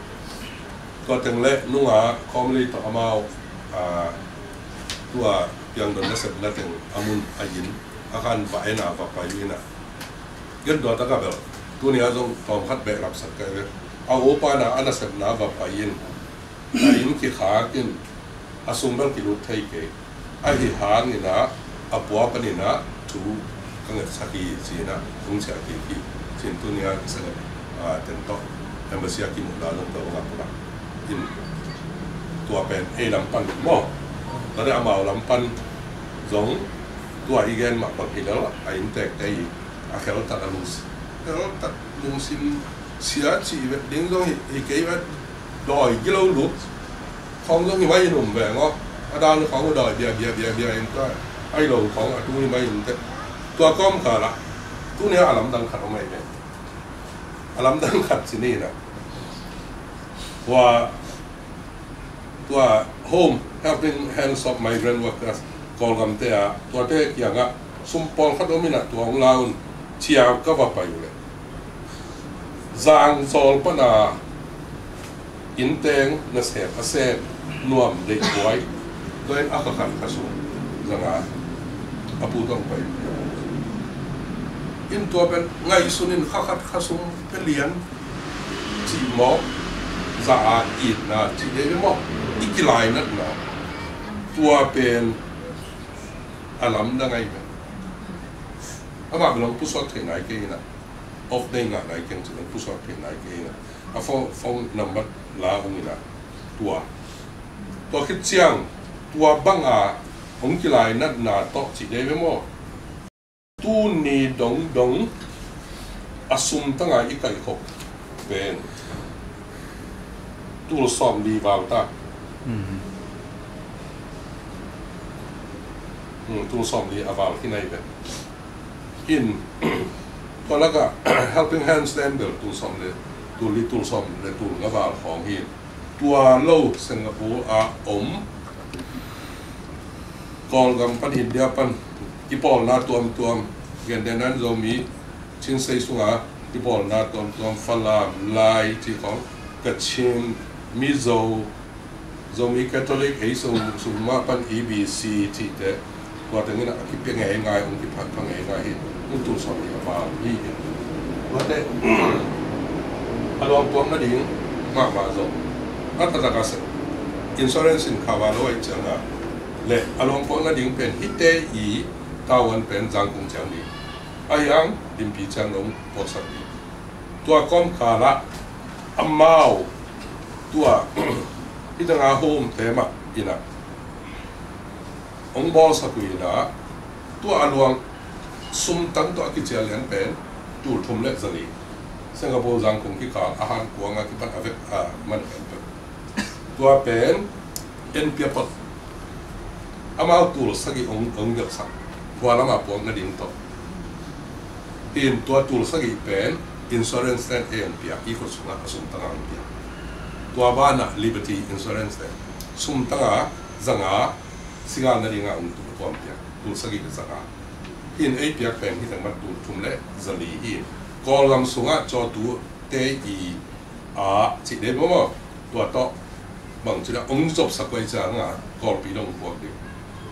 Tua teng le nunga khawm lei tawh amau a, tua piangdon nasepna teng a mun a inn a khan va en a va pai uh in a, gen tua tak a bel tuni a zong tawm khat behlap sak ka hi ve. A upa na a nasepna va pai in a inn kikhak in a sum bel kilut thei kei. Ahi hangin ah a pua panin ah thu ka ngetsak hi ci-in ah hong ciah kik hi. Ci-in tuni a i sangin ah teng tawh embassy a kimuhna zong tua bangah pulak in tua pen ei lam pan maw? Tua leh amau lam pan zong tua i gen mah bang hi lel a inntekte i a kheltat a lungsim, kheltat lungsim sia cih vet ding zong hi, hi kei vet. Dawi gilo lut khawng zong hi mai in um veng aw. A dan khawng uh dawi bia bia bia bia in tua ai lo khawng a tung hi mai in teh. Tua kawmkal ah tuni a lamdang khat om ahi ve. A lamdang khat ci ni in ah tua tua Home Helping Hands of Migrant Workers Kawlgamte ah tuate kiangah sum pawlkhat om in ah tua hong la un ci-a ka va pai uh leh Zangzawl pan a innteng nasem a sem nuam deih buai tua in a kha khat kha sum zanga a pu tawh hong pai in tua pen ngaihsun in kha khat kha sum pia lian cih maw, za a itna cih dei ve maw, i kilainatna tua pen a lamdang ahi ve. Amah bel hong pusuak thei nai kei in ah, off day ngah nai keng cih hong pusuak thei nai kei in ah, a phone, phone number la ung in ah, tua tua khit ciang tua banga hong kilainatna tawh cih dei ve maw? Tuni dongdong a sum tanga i kaihkhop pen tul sawmli val ta. Mm. Mm, tul sawmli a val khin ahi ve. In tua lakah Helping Hands ten bel tul sawm le tul li, tul sawm le tul nga val khawng hi. Tua lo Singapore a om Kawlgam pan India pan kipawlna tuamtuam, gentehna in Zomi Chin State sunga kipawlna tuamtuam, Falam, Lai cih khawng, Kachin, Mizo, Zomi Catholic ei sung, sung mah pan E B C cihte, tua tengin a kipia ngeingai, hong kiphatpha ngeingai hi, hong tul sawm hi a val hi. Tuate a luang puak nading mahmah zong a taktak a se insurance in kha va lo ahih cianga le a luang puak nading pen hihte i tavuan pen Zangkung ciang ding, ahi hang Inpi ciang dong puaksak ding. Tua kawmkal ah amau tua hih tanga Home te mah in ah hong bawlsak uh in ah, tua a luang sum tang tawh a kicial lian pen tul thum le zali. Singapore Zangkung kikal a han kuang a kipan a vek a man pen pen tua pen en pia phot. Amau tul sagih hong, hong gelhsak, tua lamah puak nading tawh. In tua tul sagih pen insurance ten ei hong pia, i khut sungah a sum tanga hong pia. Tua banah Liberty Insurance ten sum tanga zanga singal nadinga hong tul, tua hong pia, tul sagih le zanga. In ei piak pen hih teng mah tul thum le zali hi. Kawlgam sungah cawtute i a cih dei maw, tua tawh bang ci dah, hong zopsak uh ahih ciangin Kawlpi dong puak ding.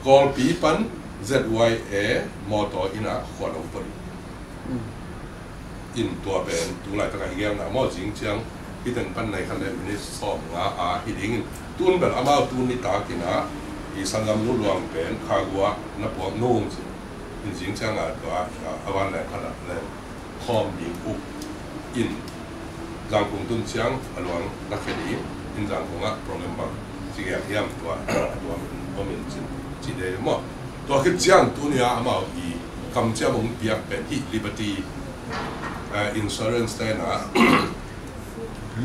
Kawlpi pan Z Y A mawtaw in a khua dong pua ding. In tua pen tu laitak a i gelna maw, zing ciang hih teng pan nai khat le minit sawmnga a hi ding in, tun bel amau tun nitak in a, i sanggamnu Luang pen Kagua na puak nung ci. In zing ciang a tua a van leng khat a leng khawm ding uh in, Zangkong tun ciang a Luang na khia ding in, Zangkong ah program bang ci gel hiam tua, tua min, tua min cin ci dei maw. Tua khit ciang tuni a amau i kamciam hong piak pen hih Liberty, eh, Insurance te na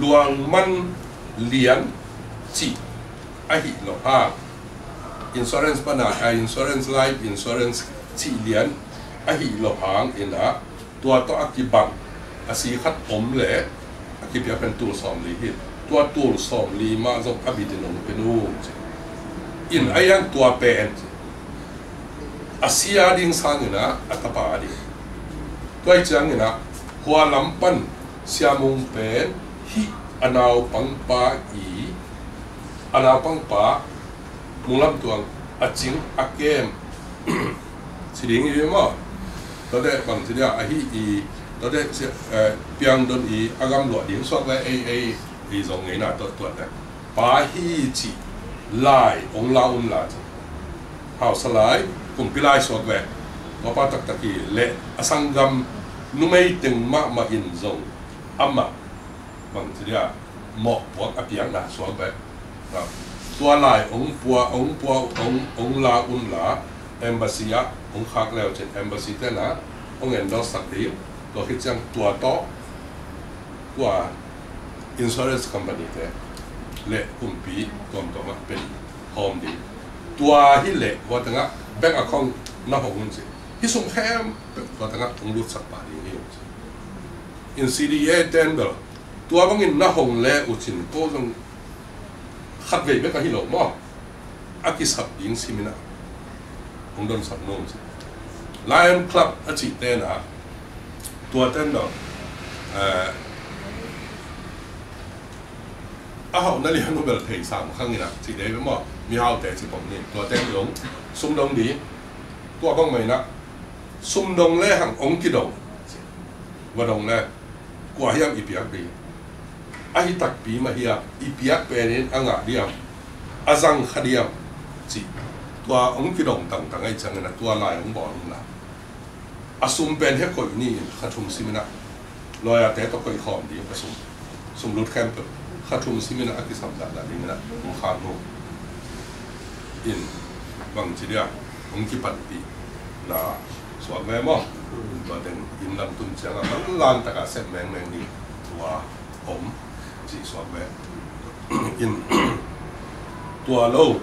Luang Man Lian cih ahi lo hang, insurance pan a, eh, insurance, life insurance cih lian ahi lo hang in a, tua tawh a kibang a si khat om leh a kipiak pen tul sawmli hi. Tua tul sawmli mah zong a bitin hong pia nung ci. In a iang tua pen ci, a si a ding sangin a, a tapa a ding. Tua ahih ciangin a, khua lam pan Sia Mung pen hih a naupangpa i, a naupangpa Mung Lam Tuang a cing a kem ci ding hi maw. Tua teh bang ci dia, ahi i, tua teh ci, eh, piang don i a gam luah ding suak ve, ei, ei, ei zong ngeina tuat tuat teh. Pa hi cih lai hong la un la ci. Hausa lai, kumpi lai suak ve. Tua pa taktak hi leh a sanggam numei teng mahmah in zong amah bang ci dia, mawhpuak a piakna suak bek. Tua lai hong pua, hong pua, hong, hong la un la, embassy ah hong khak leu cin, embassy te na hong endorse sak ding. Tua khit ciang tua tawh, tua insurance company te le kumpi tuamtuam ah pia hawm ding. Tua hi leh tua teng ah bank account na hong un ci. Hih sum khempeuh tua teng ah hong lutsak pah ding hi ung ci. In C D A ten bel tua bangin na hong le uh cin, ko zong khatvei bek ahi lo maw. A kisap ding simin ah hong donsap nung ci. Lion Club a cih ten ah, tua ten bel, eh, a hauhna lian uh bel thei sam khang in ah cih dei bek maw. Mihaute ci pom ni, tua ten zong sum dong ding. Tua bang mah in ah sum dong le hang hong kidong. Va dong le, kua hiam i piak ding? Ahi takpi mah hiam, i piak pen in a ngah diam, a zang kha diam cih. Tua hong kidong tangtang ahih ciangin ah tua lai hong bawl un la, a sum pen hia koih ni in kha thum simin ah lawyer te tawh koih khawm ding a sum. Sum lut khempeuh kha thum simin ah a kisam dahdah dingin ah hong khak uh. In bang ci dia, hong kipanpihna suak ve maw. Tua teng inn lam tun ciangah manlang takah sep mengmeng ding tua om cih suak ve. In tua lo,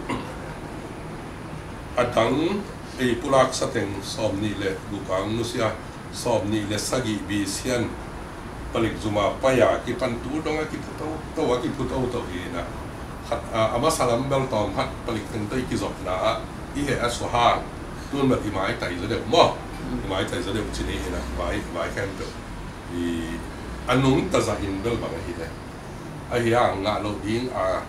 a dang ei pulak sateng sawmnih le guk a nusia, sawmnih le sagih B C in palik zum a pai a kipan tu dong a kiphu toto, a kiphu toto hi in ah. Khat, a, a masa lam bel tawm khat palik teng tawh i kizopna ah i heh a sua hang, tun bel i maitai zaw deuh maw. I maitai zaw deuh ci ni in ah, vai, vai khempeuh i a nungta zah in bel bang ahi le, ahi hang ngah loh ding a,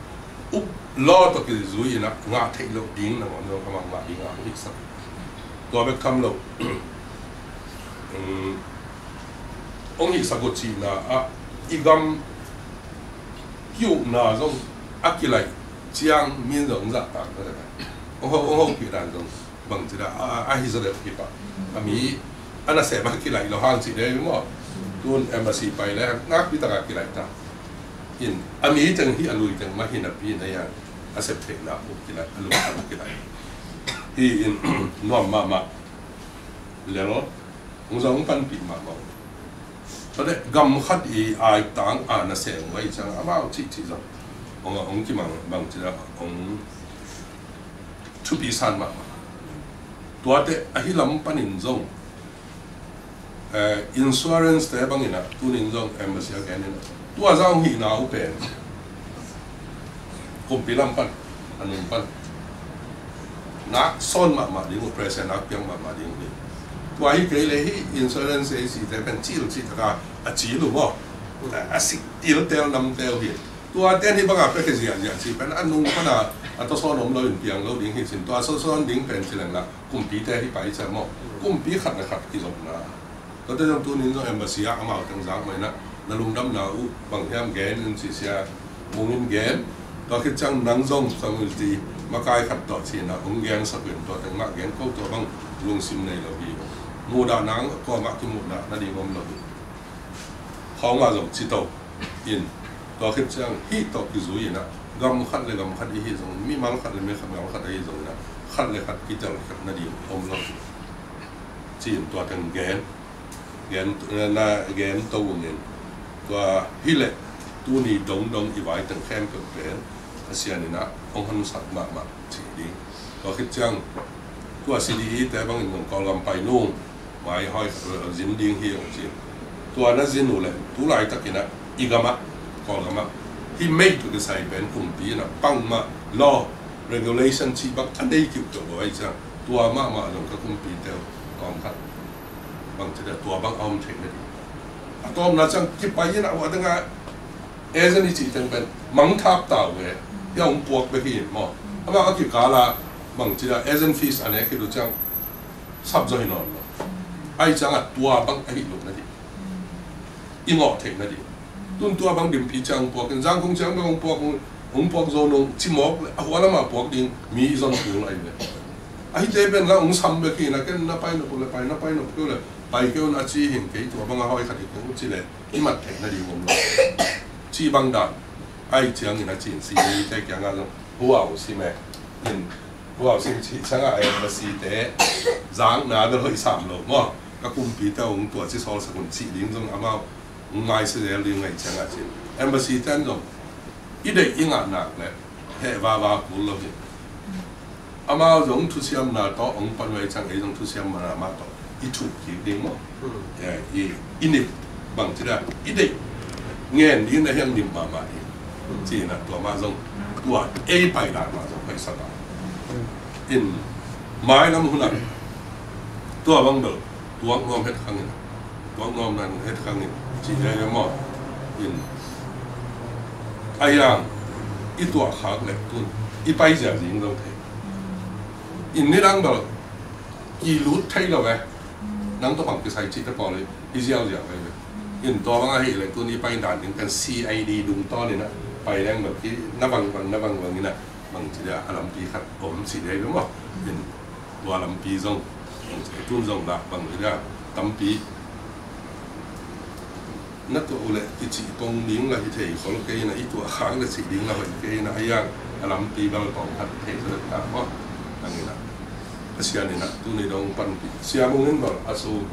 up law tawh kizui in ah ngah theih loh ding nangawn zong amah ngah ding a hong hihsak. Tua bek tham lo, um, hong hihsak uh cihna ah i gam ki-ukna zong a kilaih ciang min zong zahtak na dek a, hong ho, hong hopih dan zong bang ci dah, a, a, ahi zaw deuh hi pah. A mi a nasem a kilaih lo hang cih dei maw. Tun embassy pai le nakpi takah kilaih ta. In a mi teng hi, a lui teng mah hi napi in a, a sep theihna uh kilaih, a lui teng uh kilaih. Hi in nuam mahmah lel, hong zong panpih mahmah. Tua leh gam khat i aitang a nasem uh ahih ciang amau cihcih zong hong, hong kimang bang ci dah, hong thupi san mahmah. Tuate ahi lam panin zong, eh, insurance te bangin ah tunin zong embassy a genin ah, tua zang hihna uh pen kumpi lam pan, a nung pan nak sawn mahmah ding uh, pressure nak piang mahmah ding uh hi. Tua hi kei le hih insurance agency te pen cil cih taka a cil uh maw, a sik tiltel namtel hi. Tua ten hih bangah pek hi ziahziah cih pen a nung pana a tawsawn om lo in piang lo ding hi cin, tua sawsawn ding pen ci leng lah kumpite hi pai cia maw? Kumpi khat le khat kizopna. Tuate zong tunin zong embassy ah amau teng zak mah inah na lungdamna uh bang hiam gen in ci sia, mungin gen. Tua khit ciang nang zong community makai khat tawh ci inah hong gen sak in tua teng mah gen ko, tua bang lungsim nei lo hi. Muhdahna kuamah kimuhna nading om lo hi. Khawng ah zong ci to in, tua khit ciang hih tawh kizui inah gam khat le gam khat i hi zong, mimal khat le mimal khat i hi zong inah khat le khat kitel khat nading om lo hi. Ci in tua teng gen, gen, na gen to ung in, tua hi leh tuni dongdong i vai teng khempeuh pen Pasian inah hong honsak mahmah cih ding. Tua khit ciang tua C D E te bangin zong Kawlgam pai nung mai hoi zin ding hi hong ci. Tua na zin uh leh tu laitakinah i gamah, Kawlgamah hih meih tawh kisai pen kumpi inah bangmah law regulation cih bang a nei kiuh tawh lo ahi ciang tua mahmah zong ka kumpite uh kawm khat bang ci dah tua bang a om theih nading. A tawpna ciang kipai inah hua dangah agent i cih teng pen mangthap ta uh e. Hia hong puak bek hi maw? Amah a kikala bang ci dah agent fees a nek khit uh ciang sap zaw hi nawn lo. Ahi ciangah tua bang ahi loh nading, i ngawh theih nading. Tun tua bang Dimpi ciang hong puak in, Zangkong ciang bek hong puak, hong puak zo nung ci mawk le a hua lamah puak ding mi i zon kul ahi ve. Ahite pen la hong sam bek hi na, ken na pai nop uh le pai, na pai nop keu le pai keu na ci hi in, kei tua bang a hoi khat hi keng ci le i mat theih nading om lo. Ci bang dan ahi ciangin a cin si te kiangah zong hua uh si me in. Tua sin cih ciangah embassy te zakna bel hoih sam lo maw? Ka kumpite hong tua ci sawlsak un cih ding zong amau hong ngaisia zel ding ngaih ciangah cin embassy ten zong i deih i ngah nak le heh vava kul lo hi. Amau zong thusiamna tawh hong pan uh ahi ciang ei zong thusiamna mah tawh i thuk kik ding maw? Hmm. Eh, i, i nip bang ci dah, i deih ngen ding na hiang nip mahmah ding. Hmm. Ci na tua mah zong, tua ei pai dan mah zong pai sa ta. Hmm. In, mai lam hun ah, tua bang bel, tuak nuam het khang in, tuak nuam nan het khang in, ci dai maw? In, a yang, i tuak khak lek tun, i pai zia zing zong thei. In nidang bel, kilut thei lo e. Nang tawh bang kisai cih te pawl hi ziauziau ve ve. In tua bang ahi le tuni pai dan ding kan C I D dung tawn in a pai leng bang ki na bang bang na bang bang in a bang ci dia a lampi khat om ci dia ve maw. In tua lampi zong bang ci tun zong dah bang ci dia tampi na tuah uh leh kici pong ding la hi thei khol kei na, i tuah khak le cih ding la hoih kei na, a yang a lampi bal pong khat thei sa ta maw. Ang in a Pasian in a tuni dong panpih siam ung in bal a sum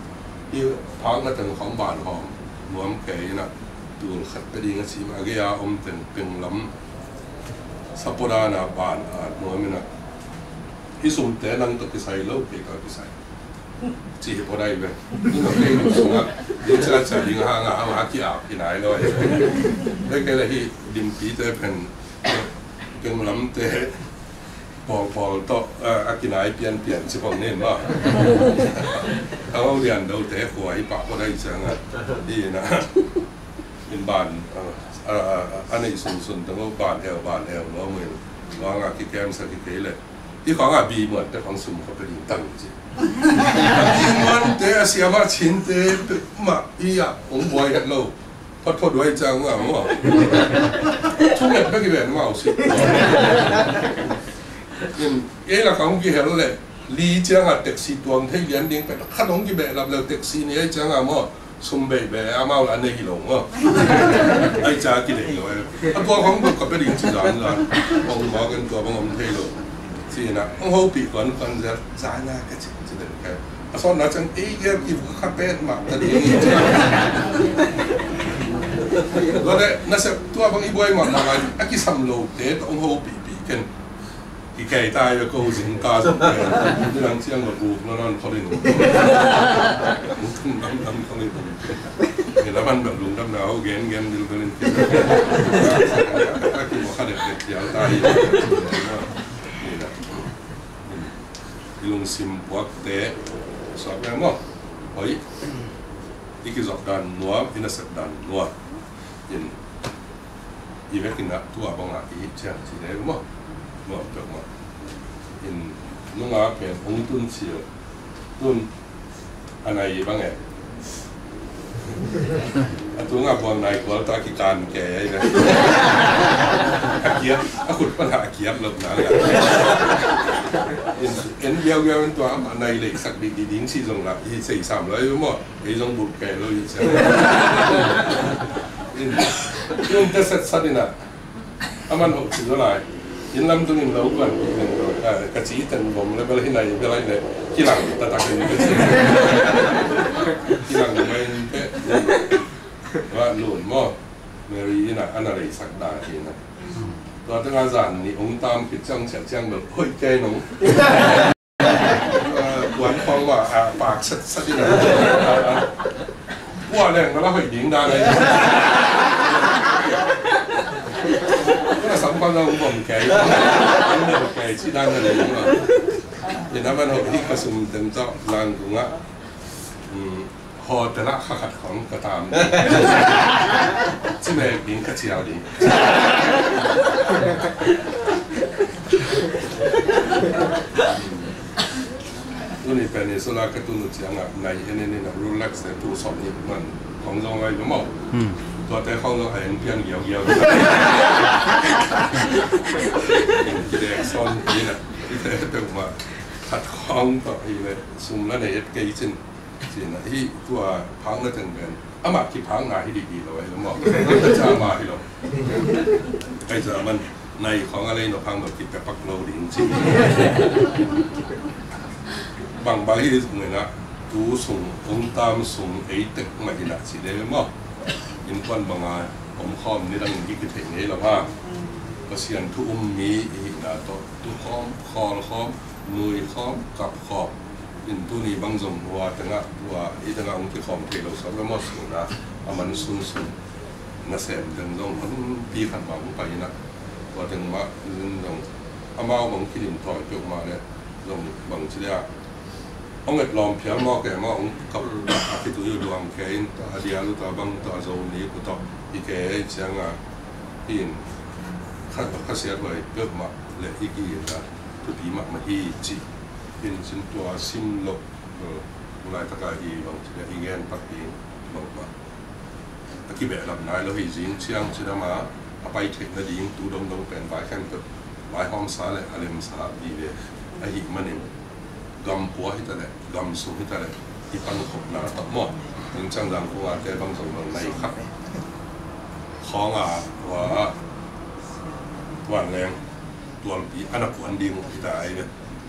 i phak na teng khong ban hawm nuam kei in a tul khat pe ding a sim a gei a om teng peng lam sapoda na ban a nuam in a hi sum te nang to kisai lo kei ka kisai. Ci hi pawh dai ve. Ina kei sungah ding ciatciat ding hangah amah a ki-ap hi nai lo. Dai kei le hi dimpite pen penglamte pawlpawl tawh a kinai pianpian ci pawh nen maw. A ho lian dote khua hi pah pawh dai ciangah hi na. In ban a neih sunsun teng ho ban heu ban heu lo mui lo hangah kikemsak hi kei le. I khawngah bi muante khawng sum kha pe ding tang ci. Bi muante a siamah cinte mah i ah hong buai het lo. Photphot duai cang ah maw. Thunget bek i ven mau si. In ei lakah hong kihel le li ciangah taxi tuang thei lian ding pet khat hong kibehlap le taxi ni ai ciangah maw. Sum beibei amau la nei hi lo maw. Ai ca kideih lo e. A tua khong buk ka pe ding ci zan zan. Hong mawk in tua bang om thei lo. Ci na hong hopih kuan kuan zel zan a ka ci ci den ka. A sawn na cang ei gel i vuk kha pet mah ta ding i ci. Tua le na sep tua bang i buai mah mah a kisam lo te hong hopihpih ken. Kikei ta i ko zing ta zong. Ni lang ciang lo buk lo nan khol in. Buk tung dam dam khol in. Ni la man bang lungdam na ho gen gen bil bil in. Aki mo kha dek dek ciang ta i. Ni la. I lungsim puakte suak le maw. Hoi. I kizop dan nuam, i nasep dan nuam. In. Vekin ah tua bangah i hih ciang ci dei maw? Nuam peuhmah. In nunga pen hong tun cil tun a nai bang e. A tunga buang nai kual ta kikan ke ai ve. A kiat, a khut pana a kiat lo na la. In, en biau biau in tua ama nai lei sak di di ding si zong la i sei sam lo ai maw? Ei zong buk ke lo i sia. In, in ta sat sat in ah. A man hoh ci zaw lai. Inn lam tungin lo kuan pi nen lo. Ka ci ten bom le bel hi nai bel hi nai. Kilang ta tak in ka ci. Kilang mai in pe. Wa lun maw. Mary in ah ana lei sak da hi na. Tua tengah zan ni ong tam khit ciang ciang ciang bel hoih kei nong. Kuan khong mah a pak sat sat in a. Kua leng na la hoih ding dan ai. Kua sam khong na hong bom kei. Hong bom kei ci dan na leng mah. Ina man hoh hi ka sum ten tawh lang kung ah. Hotel ah kha khat khong ka tam. Ci mek ding ka cial ding. Tuni pen i sula ka tun uh ciangah nai en en in a Rolex te tu sawm nih man khong zong ai lo maw? Tuate khong zong a en pian giau giau. Kidek sawn in a kite peuhmah khat khong tawh hi le sum la nei et kei cin. Cina hi tua phakna teng pen amah kiphakna hi dih dih lo ahi lo maw? Ka ca mah hi lo. Kai ca man nai khong a lei no phak no kipe pak lo ding ci. Bang bang hi dih zong ina tu sung ung tam sung ei tek mah ina ci dei maw? Innkuan banga om khawm nidang in i kithei ngei lo ha. Pasian thu um mi i hihna tawh tu khawm khawl khawm nui khawm kap khawm. In tuni bang zong hua tengah hua i tengah hong kikhawm thei lo sawm le maw suna a man sunsun nasem teng zong hong pi khat mah hong pai inah hua teng mah zong amau bang kidim tawi peuhmah le zong bang ci le ah hong et lawm phial maw ke mah hong kap a khitui uh luang khe in ta a dial uh ta bang ta zo ni ku tawh i ke ei cianga hi in khat khasiat huai peuhmah le i ki in a thupi mahmah hi ci. Hin cin tua sim loh, uh, laitaka i bang ci le i gen pak ding bangmah a kibehlap nai lo hi zing ciang ci dama a pai theih nading tu dongdong pen vai khempeuh vai hawmsa le a lemsa vive ahi manin gam pua hita le gam sung hita le i pankhopna tak maw? Zing ciang zang kungate bang zong bang nai khat khawnga hua vanleng tualpi a na kuan ding uh hita ai ve.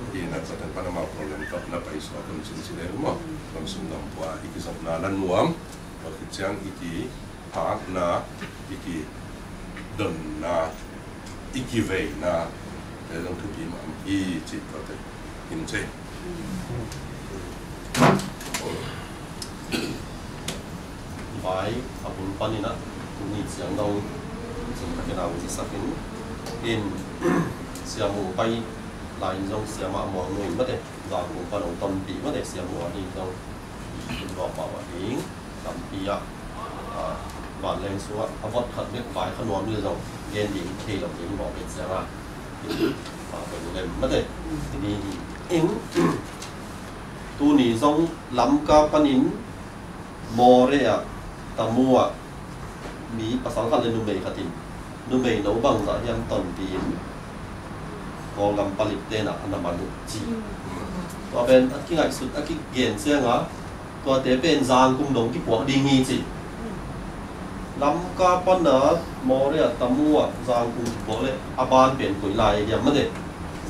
Hi na khat an pan amau problem tawh na pai suak hun cin ci le uh maw? Gam sung gam pua i kizopna la nuam tua khit ciang i kiphakna i kidonna i kiveina te zong thupi mahmah hi cih tuate in cei. Vai a bul panin ah tuni ciang dong zong ka kena uh cisak in in siamu pai lai in zong siamah muang nuin mate zang bul pan hong tonpih mate siamu a ding zong in vawk pah a ding tampi ah vanleng sungah a vot khat bek vai kha nuam le zong gen ding thei lo ding mawk bek siangah in vawk bek lem mate in in Tuni zong Lamka panin Moreh ah Tamu ah mi pasal khat le numei khat in numei no bangzah hiam tonpi in Kawlgam palik tenah a na man uh ci. Tua pen a kingaihsut a kigen cianga tuate pen zangkum dong kipuak ding hi ci. Lamka pana Moreh ah Tamu ah zangkum kipuak le a ban pen koi lai hiam mate.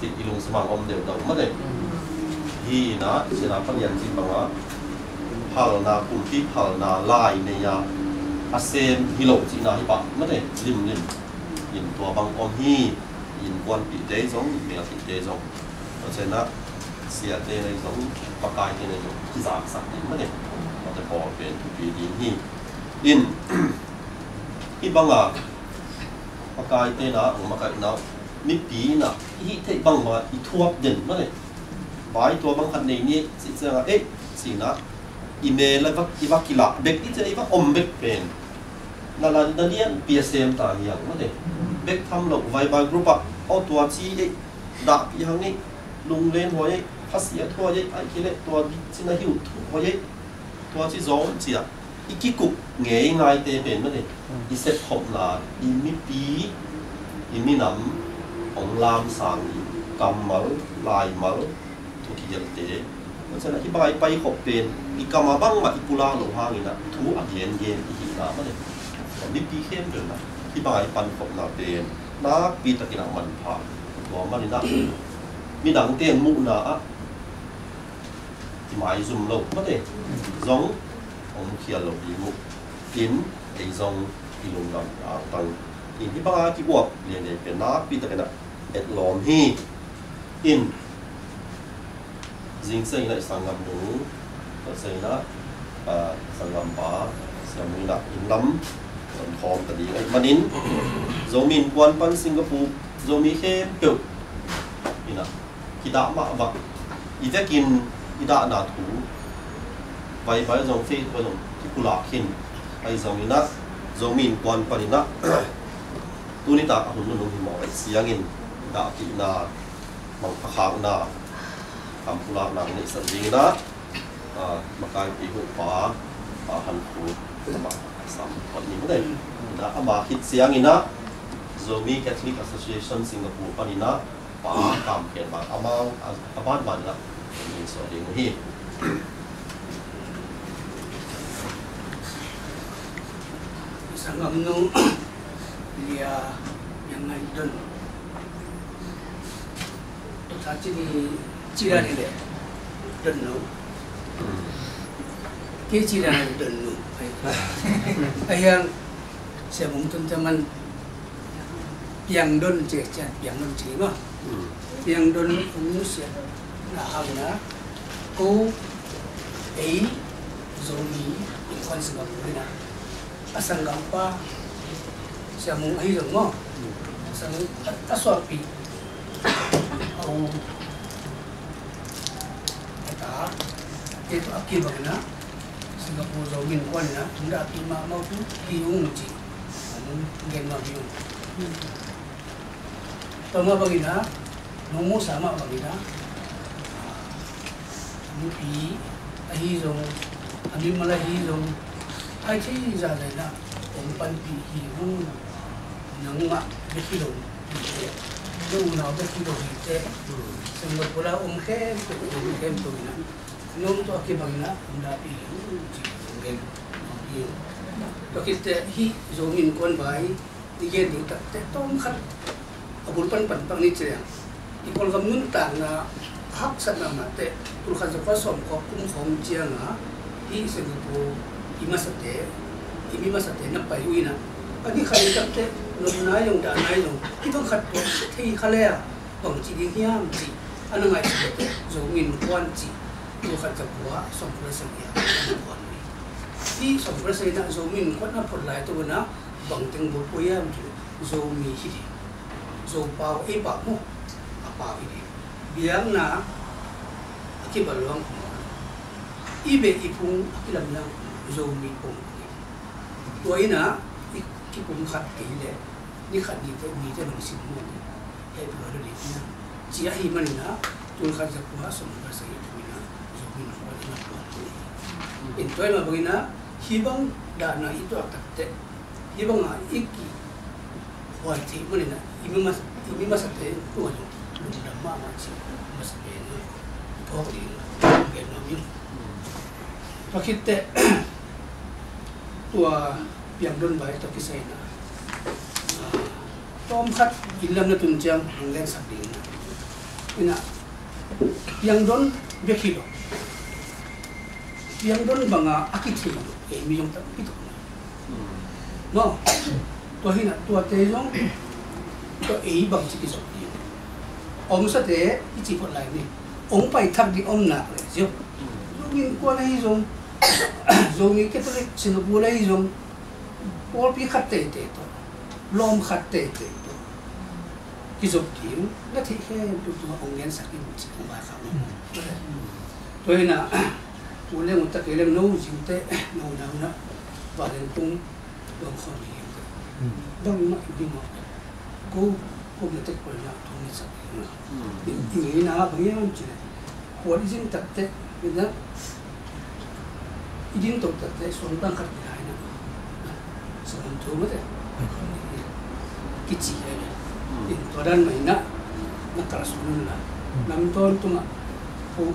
Ci i lungsim ah om deuhdeuh mate. Hi inah cina panian ci banga phalna kumpi phalna lai nei a a sem hi lo cina hi pah mate limlim. In tua bang om hi. Innkuanpihte zong melpihte zong Tua cianah siate nei zong pakaite nei zong kizaksak ding mate. Mate pawl pen thupi ding hi. In hih banga pakaite na ang makaihna mipi na i hih theih bangma i thuap den mate. Vai tua bang khat nei ni cih ciangah eh cina i mel i va kilah bek i cia i va om bek pen Na la na lianpi a sem ta hi hang mate. Bek tham lo vai bai group ah aw tua ci ei dahpih hang ei lunglen huai ei phasia thuai ei ai kile tua cina hiu thu huai ei tua ci zaw cia i kikup ngei ngaite pen mate. I sepkhopna i mipi i minam hong lamsang i kammal laimal thu kigelte. Mansana hih bang a i paikhop pen i kam a bangmah i pulak loh hangin ah thu a gengen i hihna mah le. Mipi khempeuh in ah hih bang a i pankhopna pen nakpi takin ah manpha. Tua manin ah midangte in muhna ah i maizum lo mate. Zong hong khial lo ding uh in ei zong i lungdam angtang in hih bang a kiuap lianlian pen nakpi takin ah etlawm hi. In zingsengin ah i sanggam nu, zingsengin ah, ah, sanggampa Sia Mui in ah innlam zon khawm ta ding ahih manin Zomi Innkuan pan Singapore Zomi khempeuh in ah kidah mah vak i vekin i dahna thu vai vai zong Facebook zong kipulak khin ahi zongin ah Zomi Innkuan panin ah tuni tak a hun nunung hi mawk ahi ciangin dahpihna mangpha khakna kampulakna neihsak dingin ah, ah, makaipi hupa, ah, Han Khup, ah, sam hot ni mate. Ina ama khit ciangin ah Zomi Catholic Association Singapore panin ah pa kam khen bang amau a, a ban ban in ah min suah ding uh hi. Sanggamnu Lia Yang Ngai Don. Tua cini cira ni le don no. Kei cira ni don no. Ahiang Sia Mung tun taman piang don cek cian piang don cek ma. Piang don ung sia na hang na ko ei Zomi Innkuan Singapore na. A sanggampa Sia Mung ahi zong maw. A sang a, a suahpih a u a ta te tu a kibang na Singapore Zomi Innkuan na hong dahpih mahmah tu hi ung ci. Hong gen mah hi ung. Tua mah bangin ah nong muhsa mah bangin ah mipi ahi zong a mimal ahi zong ai thei zahzah in ah hong panpih hi ung. Nangmah bek hi lo hi teh, na unau bek hi lo hi teh, Singapore a om khempeuh, om khempeuh in ah nong tua kibang in ah hong dahpih hi ung ci hong gen hi. Tua khit teh hih Zomi Innkuan vai i gen ding tak teh tawm khat a bul pan pan pang ni ci leng i Kawlgam nuntakna a haksatna mah teh tul khat za kua sawm kua kum khawng ciang a hih Singapore i masate, i mi masate na pai uh in ah a ni khat ni tak teh nopna zong dahna zong hih bang khat tuak thei kha le a bang ci ding hiam ci a na ngaihsut teh Zomi Innkuan ci tul khat za kua sawm kua le sagih a na phuan uh hi. Hih sawm kua le sagih in ah Zomi Innkuan a phot lai tawh in ah bang teng bawlpua hiam cih leh Zomi hi ding. Zopau ei pau maw, a pau hi ding. Biakna a kibal luang khawng, i beh i phung a kilam luang khawng Zomi pong hi ding. Tua in ah i kipumkhat kei leh ni khat ni teh mite lungsim maw, hehpih lua lo ding hi hang ci ahih manin ah tul khat za kua sawm kua le sagih kum in ah Zomi Innkuan in ah phuan hi. In tua mah bangin ah hih bang dahna i tuak tak teh hih bangah i kihuai theih manin ah i mi mas-, i mi masate tungah zong lungdam mahmah ci masa pen phawk ding gen nuam ing. Tua khit teh tua piangdon vai tawh kisai in ah, ah, tawm khat innlam na tun ciang hong gensak ding in ah, in ah piangdon bek hi lo. Piangdon banga a kithei lo ei mi zong tampi tak om. Maw, tua hi in ah tuate zong tua ei bangci kizop ding. Omsate i ci phot lai ni. Ong pai thak ding om nak leh zio. Zomi Innkuan ahi zong, Zomi Catholic Singapore ahi zong, pawlpi khat teitei tawh, lawm khat teitei tawh kizop ding na theih khempeuh tungah hong gensak in ci hong vaikhak. Tua hi in ah u leng u ta kei leng no zingte no nau na Vanlengtung Bang khawm hi. Bang mah i ding mah. Ko, ko na tek pal na thong ni sak hi na. I, i ngeina bang hiam cih leh, khual i zin tak teh hi na. I ding to tak teh suang tang khat hi na. Suang tu mah teh. Kici hi na. In tua dan mah hi na. Na kal suang na. Nam ton tu mah. Ko,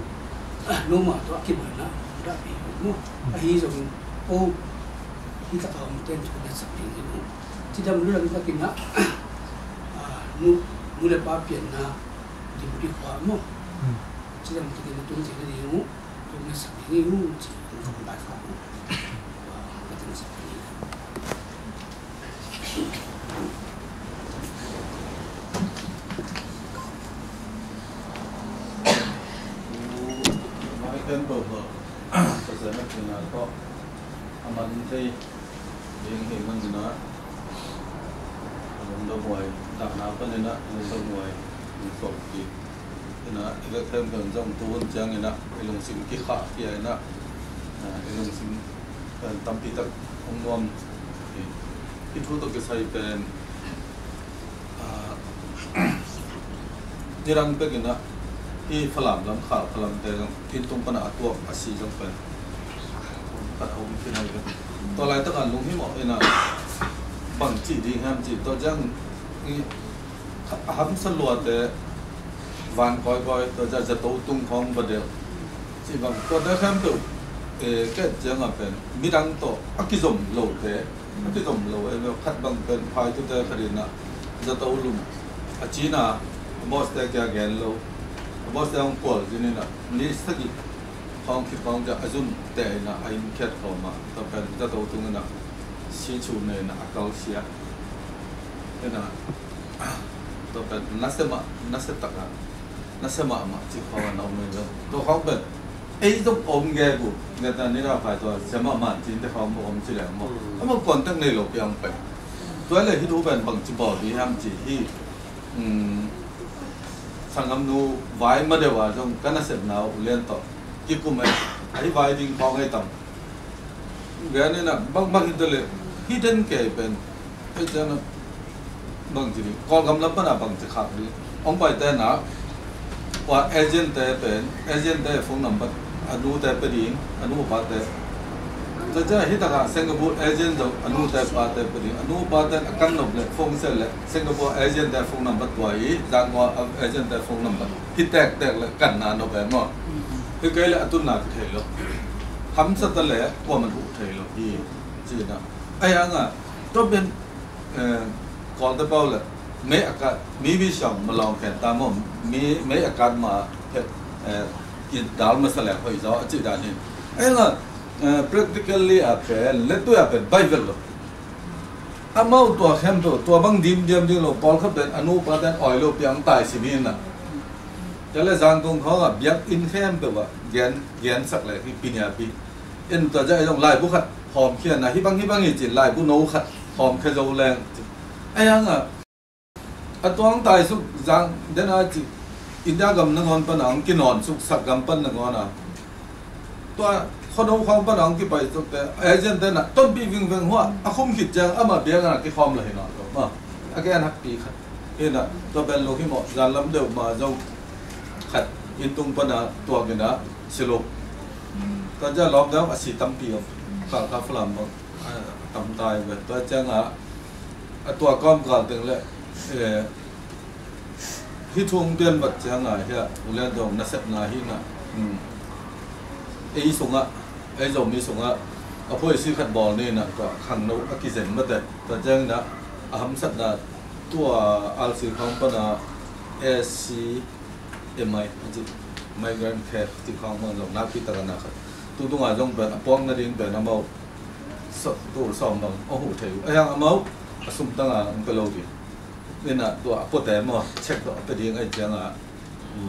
ah, no mah tu a kibai na. Da pi mo. Ahi zong ko. Hi tak a om ten thu na sak ding hi mu. Cidam lu lam takin ah, ah, nu, nu le pa pianna dimpi khua mu. Cidam takin a tung thei na ding mu. Tung na sak ding hi mu. Ci, tung lai khua mu. Ah, ka tung sak ding hi. Mai ken bo bo. Sa sa na tina ko. Aman thei. Ding hi man ina, lungdam huai, dahna pan ina, lungdam huai, lungdam ki. Ina, i vek khempeuh zong tu hun ciang ina, i lungsim kikhah pia ina, ah, i lungsim pen tampi tak hong nuam. I, i thu tawh kisai pen, ah, nidang pek ina, i Falam lam, Khal Falam te zong, inn tung pana a tuak a si zong pen. Khat a um khin a hi ve. Tua laitak a lunghimawh ina bang cih ding hiam cih, tua ciang i a hamsa luate van kawikawi, tua ciang zato tung khawng va delh cih bang, tuate khempeuh, eh, ket ciang a pen midang tawh a kizom lote, a kizom lo, eh, khat bang pen phaitute khat ina zato lum a cina, a boss te kia gen lo, a boss te hong kual zin ina ni sagih khawng khit khawng ciang a zun teh ina a inn khiat khawm a, tua pen zato tung ina si chu ne ina a kal sia ina, tua pen nasia mah, nasia tak a, nasia mahmah cih khawng a na om ina, tua khawng pen ei zong om gegu, neta nira phai tua sia mahmah cin te khawng om ci leng maw. Amau contact nei lo piang pen. Tua le hi thu pen bang ci bawl ding hiam cih hi. Um, sanggamnu vai ma deuh a zong ka nasepna uh lian tawh kikum e, ahi vai ding khawng ei tam. Gen ina bang bang hi ta le hi den kei pen ei ciang a bang ci ding, Kawlgam lam pana bang ci khak ding. Hong pai te na, ua agent te pen, agent te phone number, a nu te pe ding, a nu pa te. Tua ciang hi taka Singapore agent zong a nu te pa te pe ding, a nu pa te a kan nop le phone sel le Singapore agent te phone number tua hi, Zangwa agent te phone number hi tektek le kan na nop e maw. Hi kei le a tunna ki thei lo. Hamsa ta le kua man huh thei lo hi. Ci na. Ai anga, tua pen, eh, Kawlte pau le, mei a kat, mi bi siang ma lawng khen ta maw, mi, mei a kat ma, eh, i dal masa le hoih zaw a cih dan hi. Ai anga, eh, practically a pen, le tui a pen, Bible lo. Amau tua khempeuh, tua bang dim diam ding lo, pawlkhat pen, a nu pa ten oi lo piang tai si mi na. Tua le Zangkong khawng a, biakinn khempeuh a, gen, gensak le, hi pi nia pi. En tua zah i zong laibu khat hawmkhia na, hih bang, hih bang hi cin laibu no khat hawmkhia zo leng. Ai hang a, a tuang tai suk zang, den a ci, India gam nangawn pan a hong kinawn suk sak gam pan nangawn a. Tua khuano khawng pan a hong kipai suk te, agent te na, tonpih vingveng hua, a khum khit ciang, amah biang a kikhawm la hi nawn lo, ma. A gen hakpi khat. Hi na, tua pen lo hi maw, zan lam deuh ma zong khat, inn tung pan a tuak in a, si lo. Tua zah lawm deuh a si tampi om. Ka, ka Falam bang, a, tam tai ve. Tua ciang a, a tua kawmkal teng le, eh, hih thu hong pian vat ciang a, hia, u lian dong, nasepna hi na. Hmm. Ei sung a, ei Zomi sung a, a phuaisi khat bawl ni na, tua khangno a kizen mate. Tua ciang na, a hamsatna, tua R C khawng pan a, S C M I, a ci, migrant care, ci khawng pan zong, nakpi tak a na khat. Tu tung a zong pen, a puak nading pen, amau, so, tu sawm bang, a huh thei uh. Ai hang amau, a sum tang a, ang pe lo ding. Ina tua a puate maw, check tawh a pe ding ai ciang a,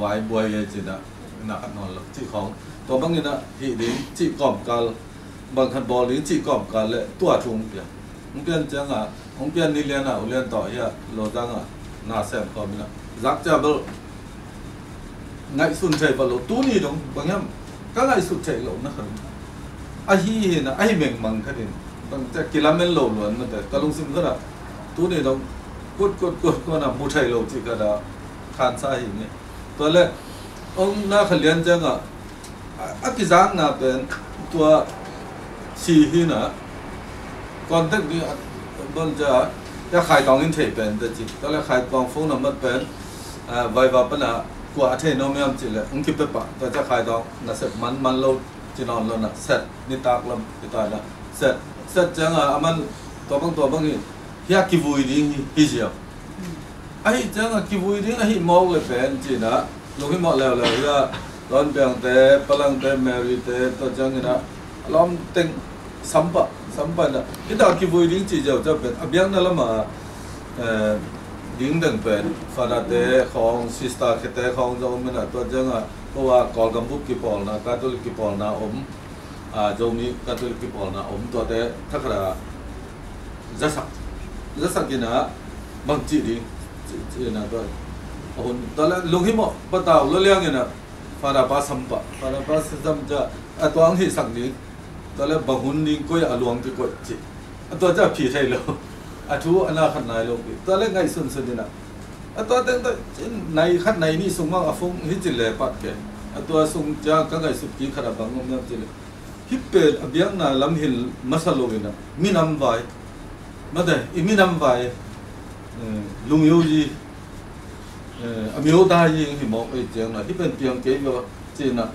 vai buai ai ci na, na a nawn lo, ci khawng. Tua bang ina, hih ding, ci kawmkal, bang khat bawl ding, ci kawmkal le, tua thu hong pian. Hong pian ciang a, hong pian ni lian a, u lian tawh hi a, lo zang a, na sem kawm ina. Zak cia bel, ngaihsun thei va lo, tuni dong, bang hiam, ka ngaihsut thei lo na khan. Ahi hi na, ahi mengmang khat in. Tang cia kilamen lo luan mate ka lungsim khat ah tuni dong kut kut kut kut a mu thei lo cih khat ah khansa hi ni. Tua le ong na kha lian ciangah a, a kizakna pen tua si hi na contact ni a bon cia ya Khai Tawng in thei pen te ci. Tua le Khai Tawng phone number pen a, Viber pana kua a thei no miam ci le ong kipe pah. Tua cia Khai Tawng na sep man man lo ci nawn lo na set nitak lam kita na set set ciangah a man tua bang tua bang hi hia kivui ding hi, hi ziau. Ahi ciangah kivui ding ahi mawk le pen cina lunghimawh leuleu hia Lawn Piangte, Palangte, Maryte tua ciangin a lawm teng sampah sampah na hita kivui ding ci ziau ciau pen a biakna lamah eh, ding deng pen Father-te khawng, sister khete khawng zong om in a tua ciangah ko a Kawlgam bup kipawlna, Catholic kipawlna om, a, Zomi Catholic kipawlna om tuate thakhat a zasak zasak in a bang cih ding ci, ci in a tua a hun tua le lunghimawh patau lo liang in a Father pa sampah, Father pa sam cia a tuang hihsak ding tua le bang hun ding koi a luang kikoih cih a tua cia phi thei lo a thu a na khat nai lo pi tua le ngaihsunsun in a a tua teng tua nai khat nai nih sung mang a fung hi ci le pat ke a tua sung cia ka ngaihsut ki khat a bang om nam ci le hih pen a biakna lam hil masa lo in a minam vai mate i minam vai eh, lungyo yi eh, a myo da yi hi mawk ei ciang na hih pen piang kei lo ci na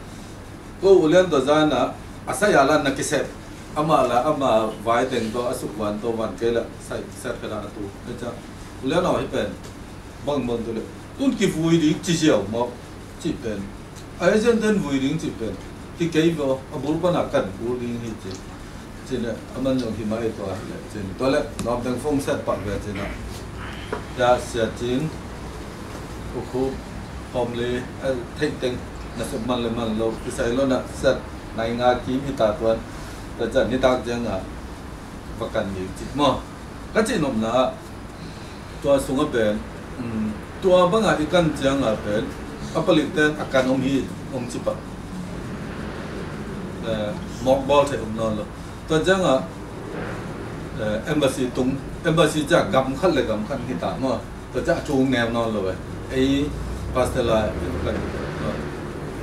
ko ulian tua zan a a sai a lan na kisep ama la ama vai teng to a suk van to van kei la sai set ka da a tu ei ciang ulian aw hih pen bang bang tu le tun kivui ding ci ziau mawk ci pen a agent ten vui ding ci pen ki kei bo a bul pana kan bul ding hi ci ci le a man zong hi mai tua hi le ci tua le lawm teng phone set pak ve ci na ya sia cin ukhu homley a theih teng na sep man le man lo kisai lo na set nai nga kim hi ta tuan ta jan ni tak jeng a va kan ding ci maw ka ci nopna tua sungah pen tua bangah i kan ciangah pen a palikten a kan om hi om ci pah mawk bawl thei om nawn lo tua ciangah embassy tung embassy ciah gam khat le gam khat hi ta maw tua ciah a tung neu nawn lo eh ei pastor la kan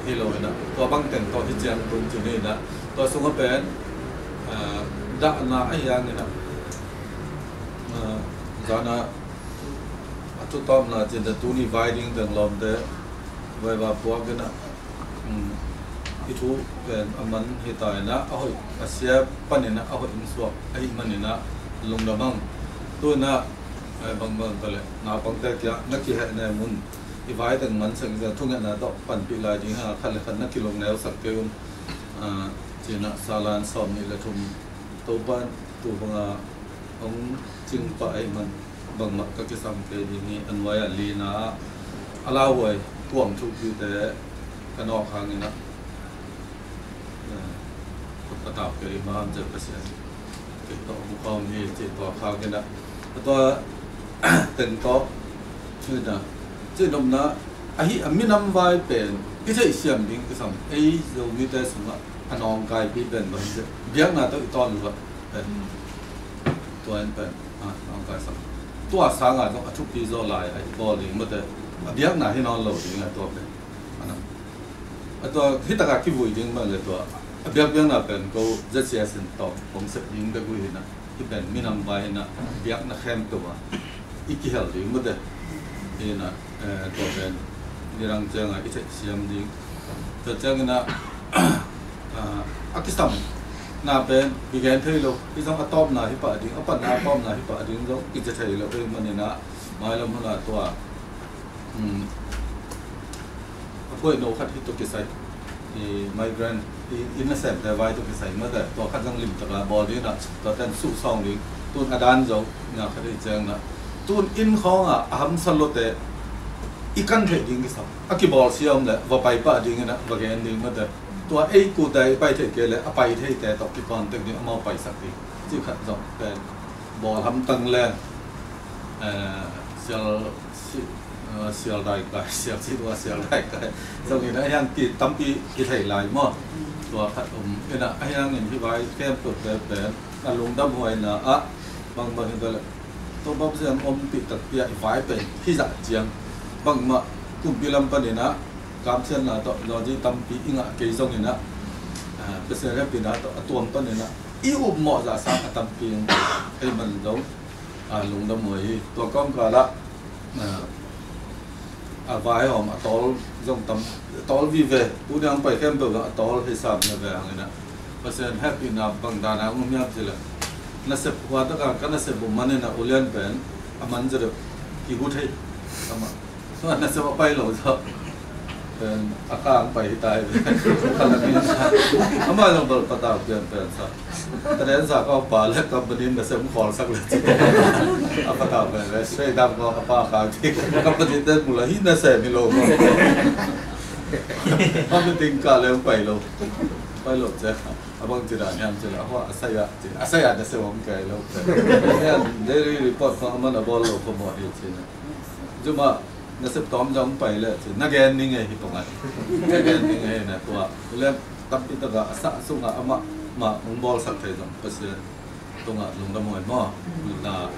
hi lo inah tua bang teng tawh hi ciang tung ci ni inah tua sungah pen dahna a hiang inah zana a thutawpna cinta tuni vai ding teng lawmte vai va puak inah i thu pen a man hi ta inah a hoih a sia pan inah a hoih in suak a hih man inah lungdam ang tu inah bangbang ta le naupangte kia na kiheh ne mun i vai teng man seng zia thungetna tawh panpih lai ding ha khat le khat na kilung neu sak kei un cinah salan sawm nih le thum Topa tu banga hong cing pah ahi man bangmah ka kisam kei ding hi a nuai a lina ah a lauhuai kuang thupite ka nawk hangin ah ka tau kei ma am zel ka sia kei tawh hong khawm hi ci tua khangin ah a tua teng tawh cina cinopna ahi a minam vai pen i theih siam ding kisam ei Zomite sungah a nawngkaipi pen bang biakna tawh i tawn luat pen tua in pen a nawngkai sam tua sanga zong a thupi zaw lai a i bawl ding mate a biakna hi nawn lo ding a tua pen a nam a tua hi taka kivui ding bang le tua a biakbiakna pen ko Z C S in tawh kong sep ding bek uh hi na hi pen minam vai hi na biakna khempeuh a i kihel ding mate hi na tua pen nidang cianga i theih siam ding tua ciangina a kisam na pen kigen thei lo i zong a tawpna hi pah ding a patna a tawpna hi pah ding zong kici thei lo ei manina mailam huna tua a phuai no khat hi tua kisai migrant i nasemte vai tua kisai mate tua khat zong limtaka bawl dina tua ten suhsawng ding tun a dan zong na khat i ciangna tun inn khawnga a hamsa lote i kan theih ding kisam a kibawl siam le va pai pah dingina va gen ding mate tua ei kute i pai theih kei le a pai theite tawh kipawn tek ding amau paisak ding ci khat zong pen bawl hamtang le sial sial dai kai sial si tua sial dai kai zongin a hiang ki tampi ki thei lai maw tua khat om ina a hiangin hi vai kem tuk te pen A lungdam huaina ah bangbang hi ta leh, Topa Pasian ompih takpi ah i vai pen hih zah ciang bangmah kumpi lam panin ah kamsiatna tawh zawzi tampi i ngah kei zongin ah, ah, Pasian hehpihna tawh a tuam panin ah i upmawh zah sang a tampi in ei man zong, ah, lungdam huai hi. Tua kawmkal ah, ah, a vaihawm a tawl zong tam, a tawl vive. Tuni hong pai khempeuh zong a tawl hi sam na ve hangin ah, Pasian hehpihna bang dan a hong om hiam cih leh, nasep hua tak a ka nasep uh manin ah ulian pen a man zia deuh kigu thei. Amah nasep a pai lo zaw pen a kang pai hi ta hi ve. Amah zong bel patau pianpian sa. Talen sa ka pa le company nasem khawl sak le ci. A patau ve ve, straight up ko a pa kang ci. Company te mu la hi nasem hi lo ko. Company ting ka le pai lo. Pai lo ci. A bang ci dan hiam ci la, hua a sai a ci. A sai a nasem om kai lo. Hian daily report ko a man a bawl lo ko maw hi ci na. Zuma nasep tawm zong pai le ci. Na gen ning e hi pong a. Na gen ning e na tua. Le tampi taka a sah sungah amah mah hong bawlsak thei zong Pasian tungah lungdam huai maw? Na,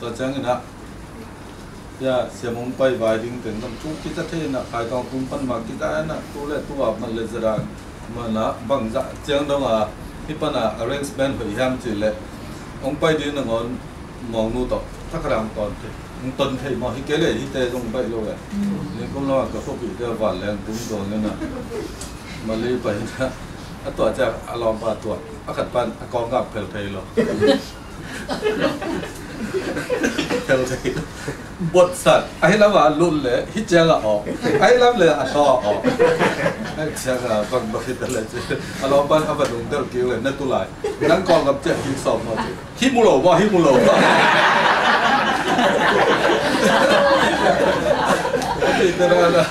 tua ciangin ah, ya, siam hong pai vai ding teng zong thu kiza thei in ah, Khaitawng tung pan mah kiza in ah, tu le tu a man le zadan man ah, bangzah ciang dong a, hih pan a arrangement hoih hiam cih leh hong pai ding nangawn Mawngnu tawh thakhat a hong ton thei, hong ton thei maw? Hi kei le hihte zong baih lo e. Ningkum lam ah ka khuapihte a vanleng tung dawn in ah, Malay pai in ah, a tuah ciang a lawmpa tuah, a khat pan a kawngak phel thei lo. Phel thei lo. Buatsan, a hi lam a lut le hih ciang a awk, a hi lam le a thaw a awk. A hi ciang a bang bang hi ta le ci. A lawmpa in a va nungtel kik le na tu lai. Nang kawngap ciah kik sawm maw ci. Hi mu lo maw, hi mu lo maw. Hi ta na na.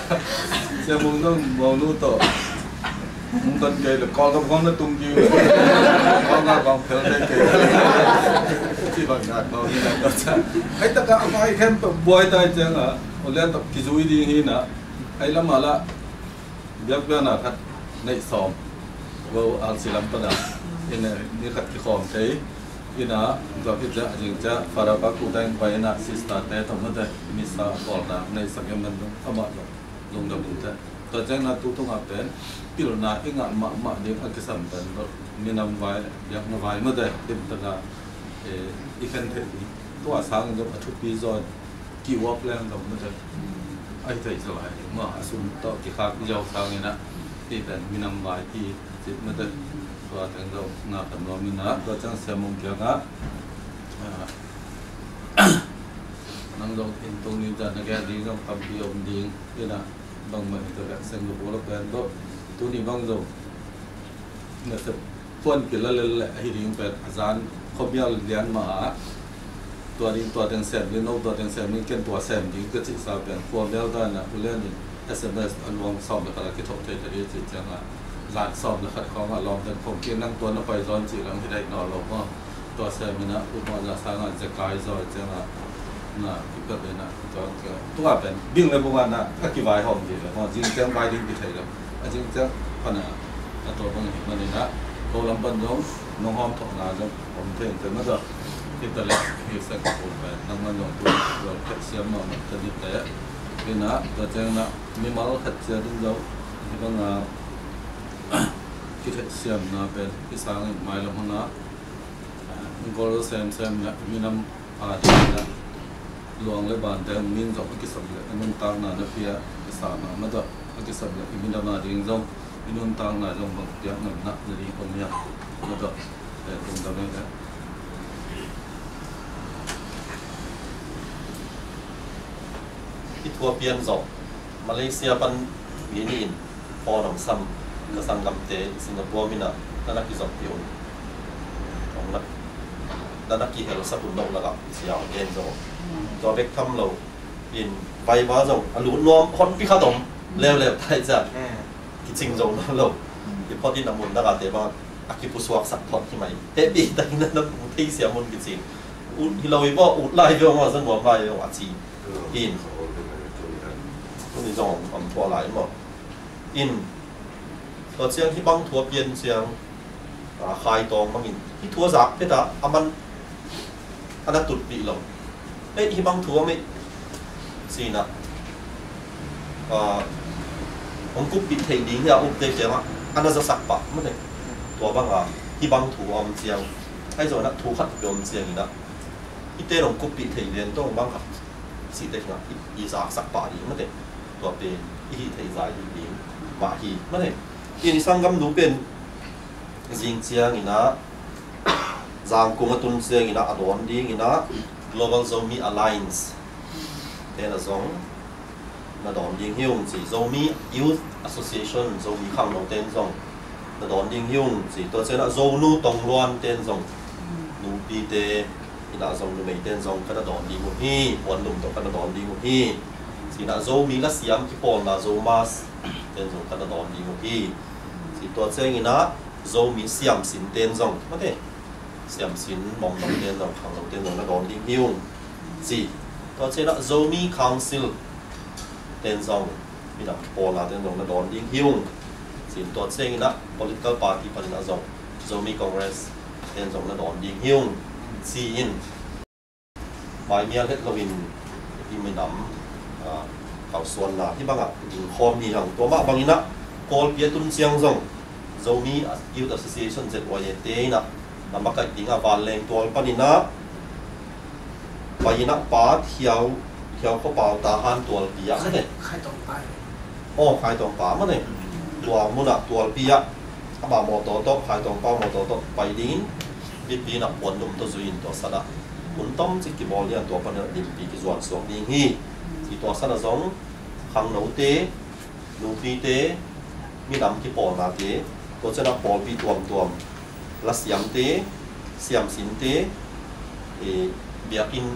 Sia Mung dong Mawngnu tawh hong ton kei le, Kawlgam khawng na tung kei le, Kawlgam khawng phel kei kei le. Ci bang nak bang hi na tawh ca. Ai taka a vai khempeuh buai tai ciang a, o lian tawh kizui ding hi na. Ai lam a la, biakpiakna khat neih sawm. Go R C lam pan a, in a, ni khat kikhawm thei. In a, tua khit ciah, a zing ciah, Father Pa Khuh Deng pai in a, sister te tawh mate, misa a pawlna neihsak em man amah tawh lungdam ding te. Tua ciang na tu tungah pen, pilna i ngah mahmah ding a kisam pen tawh, minam vai, biakna vai mate, in taka, eh, i khen thei ding. Tua sang zong a thupi zaw in, kiuap leng zong mate. Ai thei sa lai ding maw, a sum tawh kikhak i zau sang in a, i pen minam vai i cih mate. Tua teng zong na kan nuam in a, tua ciang Sia Mung kiangah, ah, nang zong in tung ding ta, na gen ding zong tampi om ding in a, bangmah hi ta ka Singapore la pen tawh. Tuni bang zong nasep puan kila lel le ahi ding pen a zan khuamial lian mah a. Tua ding, tua teng sem ding, no tua teng sem ding, ken tua sem ding ka cih sa pen khuamial dan a, ulian in S M S a luang sawm le khat a kithoh thei ta ding cih ciang a, zan sawm le khat khawng a lawm teng khawng kei nang tua na pai zawn cih lang hi daih nawn lo maw? Tua sem in a, upmawhna sang a zekai zaw ciang a, na, i pet in a, tua, tua, tua pen ding le bung a na, a kivaihawm ding le maw, zing ciang vai ding kithei lo. A zing ciang pan a, a tua bang hi man in a, ko lam pan zong, nong hawm thawhna zong om thei in te maw tua. Hi ta le, hi sek a pu pen, nang man zong tu, tua phet siam mawh mawh ta ni te. Hi na, tua ciang na, mimal khat cia ding zong, hi bang a, kitheihsiamna pen, hi sang in mailam hang a, Gol semsem le minam a ding le luang le bante min zong a kisap le a nuntakna na pia a kisapna mah tawh a kisap le i minam a ding zong i nuntakna zong bang piak ngamna na ding om hiam mah tawh, eh, lungdam e. I thu a pian zawh Malaysia pan mi nih in pawn hong sam ka sanggamte Singapore min ah na na kizop hi un. Hong na, na na kihel sak un loh lakah sia hong gen zo. Tua bek tham lo in Viber zong a lut nuam honpi khat om leuleu tai ciah kicing zo nuam lo. I phot in a mun dakate bang a kipusuak sak phot hi mai. Hehpih takin na na pu thei siam un kicing. Ut hi lo hi maw, ut lai veu maw, za nuam lai veu a ci. In tuni zong om thua lai maw. In tua ciang hih bang thu a pian ciang, a, Khai Tawng bangin Hih thu a zak phet a, a man a na tutpih lo. Ei, hih bang thu om ei, ci-in ah, ah, hong kuppih theih ding hi a, upte kiangah a na zasak pah, mate. Tua banga hih bang thu a om ciang, ahi zongin ah thu khat peuh om ciangin ah, hihte hong kuppih theih lian tawh bang khat cihte kiangah i, i zaksak pah ding, mate. Tua pen i hih theih zah i hih ding mah hi, mate. I, i sanggamnu pen zing ciangin ah, Zangkong a tun ciangin ah a dawn dingin ah Global Zomi Alliance ten ah zong na dawn ding hi ung ci. Zomi Youth Association, Zomi khangno ten zong na dawn ding hi ung ci. Tua ciangin ah Zonu Tongluan ten zong, nupite in ah zong, numei ten zong ka na dawn ding uh hi, puandum tawh ka na dawn ding uh hi. Ci-in ah Zomi lasiam kipawlna Zomas ten zong ka na dawn ding uh hi. Ci, tua ciangin ah Zomi siamsin ten zong, mate, siamsin, mawngdong ten zong, khangno ten zong na dawn ding hi ung ci. Tua ciangin ah Zomi Council ten zong, minam kipawlna ten zong na dawn ding hi ung ci. Tua ciangin ah political party panin ah zong, Zomi Congress ten zong na dawn ding hi ung ci-in, maimial het loin i minam, ah, kalsuanna hih bangah dingkhawm hi hang. Tua mah bangin ah Kawlpi a tun ciang zong Zomi Youth Association, Z Y A te in ah na makaih dingah Vanleng tual panin ah pai-in ah Pa Thiau, Thiau Khua Pau Tahan tualpi ah, mate. Khai Tawng Pa. Aw, Khai Tawng Pa, mate. Tua munah tualpi ah ama mawtaw tawh, Khai Tawng Pa mawtaw tawh pai dingin, mipi in ah puandum tawh zui-in tua sanah hun tomcik kibawl dingah tua panin ah dinpi kizuan suak ding hi. Ci, tua sanah zong khangnote, nupite, minam kipawlnate, tua ciangin ah pawlpi tuamtuam, lasiamte, siamsinte, eh, biakinn,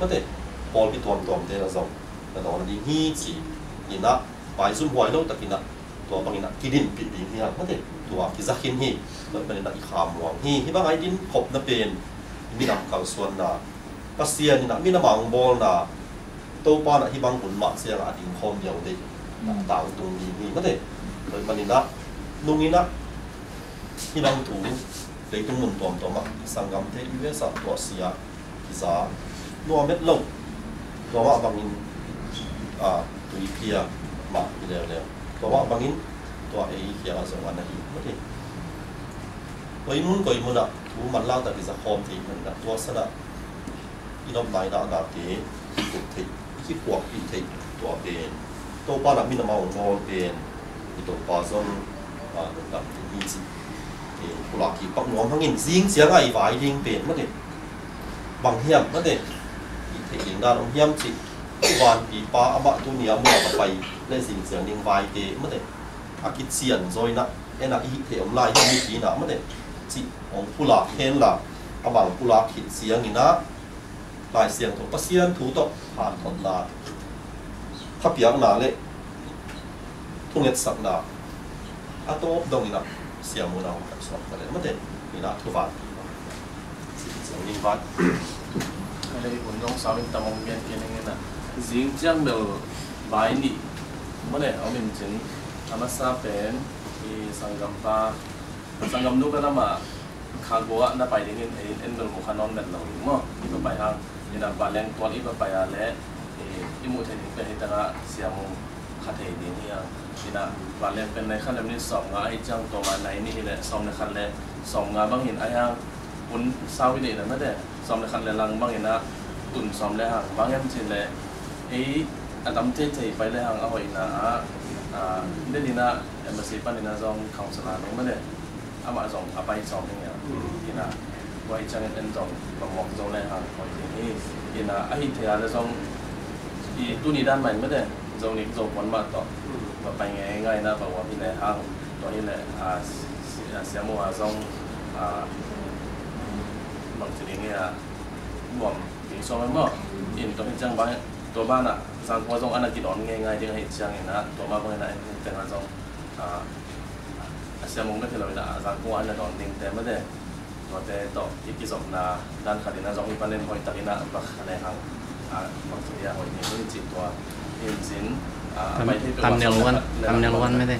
mate, pawlpi tuamtuamte ah zong na dawn ding hi ci-in ah, maizum huai lo takin ah tua bangin ah kidinpih ding hi hang, mate. Tua kiza khin hi. Tua panin ah i khamuang hi. Hih bangah i dinkhopna pen minam kalsuanna, Pasian in ah minam angbawlna, Topa in ah hih bang hun mah ciangah a dingkhawm diau deih, tangtung ding hi, mate. Tua panin ah nungin ah hih bang thu leitung mun tuamtuam ah sanggamte U S ah tua sia kiza nuam het lo. Tua mah bangin, ah, tuiphia mah hi leuleu. Tua mah bangin tua ei kiangah zong a na hi, mate. Koi mun koi munah thu manlang tak i zakhawm thei manin ah tua sanah i nopna i dahnate i kut theih, i kiphuakpih theih, tua pen Topa in ah minam a hong bawl pen i Topa zong, ah, lungdam ding hi ci. Eh, pulak kik pak nuam hangin zing ciangah i vai ding pen, mate, bang hiam, mate, i theih ding dan om hiam cih, vanpipa amah tuni a mual a pai leh zing ciang ding vaite, mate, a kician zaw in ah, en ah i hih theih om lai hiam mipi in ah, mate, cih hong pulak hen la, a bang pulak khit ciangin ah Lai Siangtho, Pasian thu tawh hanthotna, thapiakna le thungetsakna a tawp dongin ah Sia Mung in ah hong kalsuan ta leh, mate, in ah thuvan, zing ciang ding vai. Ka lei hun zong sau in tam hong gen kei ning in ah, zing ciang bel vai nih, mate, a om in cin, a masa pen i sanggampa, sanggamnu bel amah Kha Go ah na pai dingin ei en bel mu kha nawn met lo ding maw? I va pai hang, in ah Vanleng tual i va pai a leh, eh, i muh theih ding pen hih tengah Sia Mung kha thei ding hi hang. In ah Vanleng pen nai khat le minit sawmnga ahi ciang, tua mah nai nih hi leh sawm le khat le sawmnga bang hi in, ahi hang hun sau hi deih leh, mate, sawm le khat le lang bang in ah tun sawm le hang. Bang hiam cih leh ei a tam teitei pai le hang a hoihna ah, ah, Delhi in ah embassy panin ah zong council a ding, mate, amah zong a pai sawm ding hi a. In ah, tua ahih ciangin en zong va muak zo le hang hoih ding hi. In ah, ahih theih a leh zong i tuni dan mah in, mate, Zonik Zopuan mah tawh va pai ngeingai in ah va uap hi le hang. Tua hi leh, ah, si-, ah, Sia Mung a zong, ah, bangci ding hi a, nuam ding suak maw? In tua hi ciang bang, tua banah Zangkong ah zong a na kidawn ngeingai ding ahih ciangin ah, tua mah bangin ah en hih tengah zong, ah, a Sia Mung bek hi lo in ah, a Zangkong a na dawn dingte, mate, tuate tawh i kizopna dan khat in ah zong i panin hoih takin ah va kha le hang, ah, bangci dia hoih ding hi cih tua. In cin, ah, a pai thei peuh ah thumbnail one, thumbnail one, mate.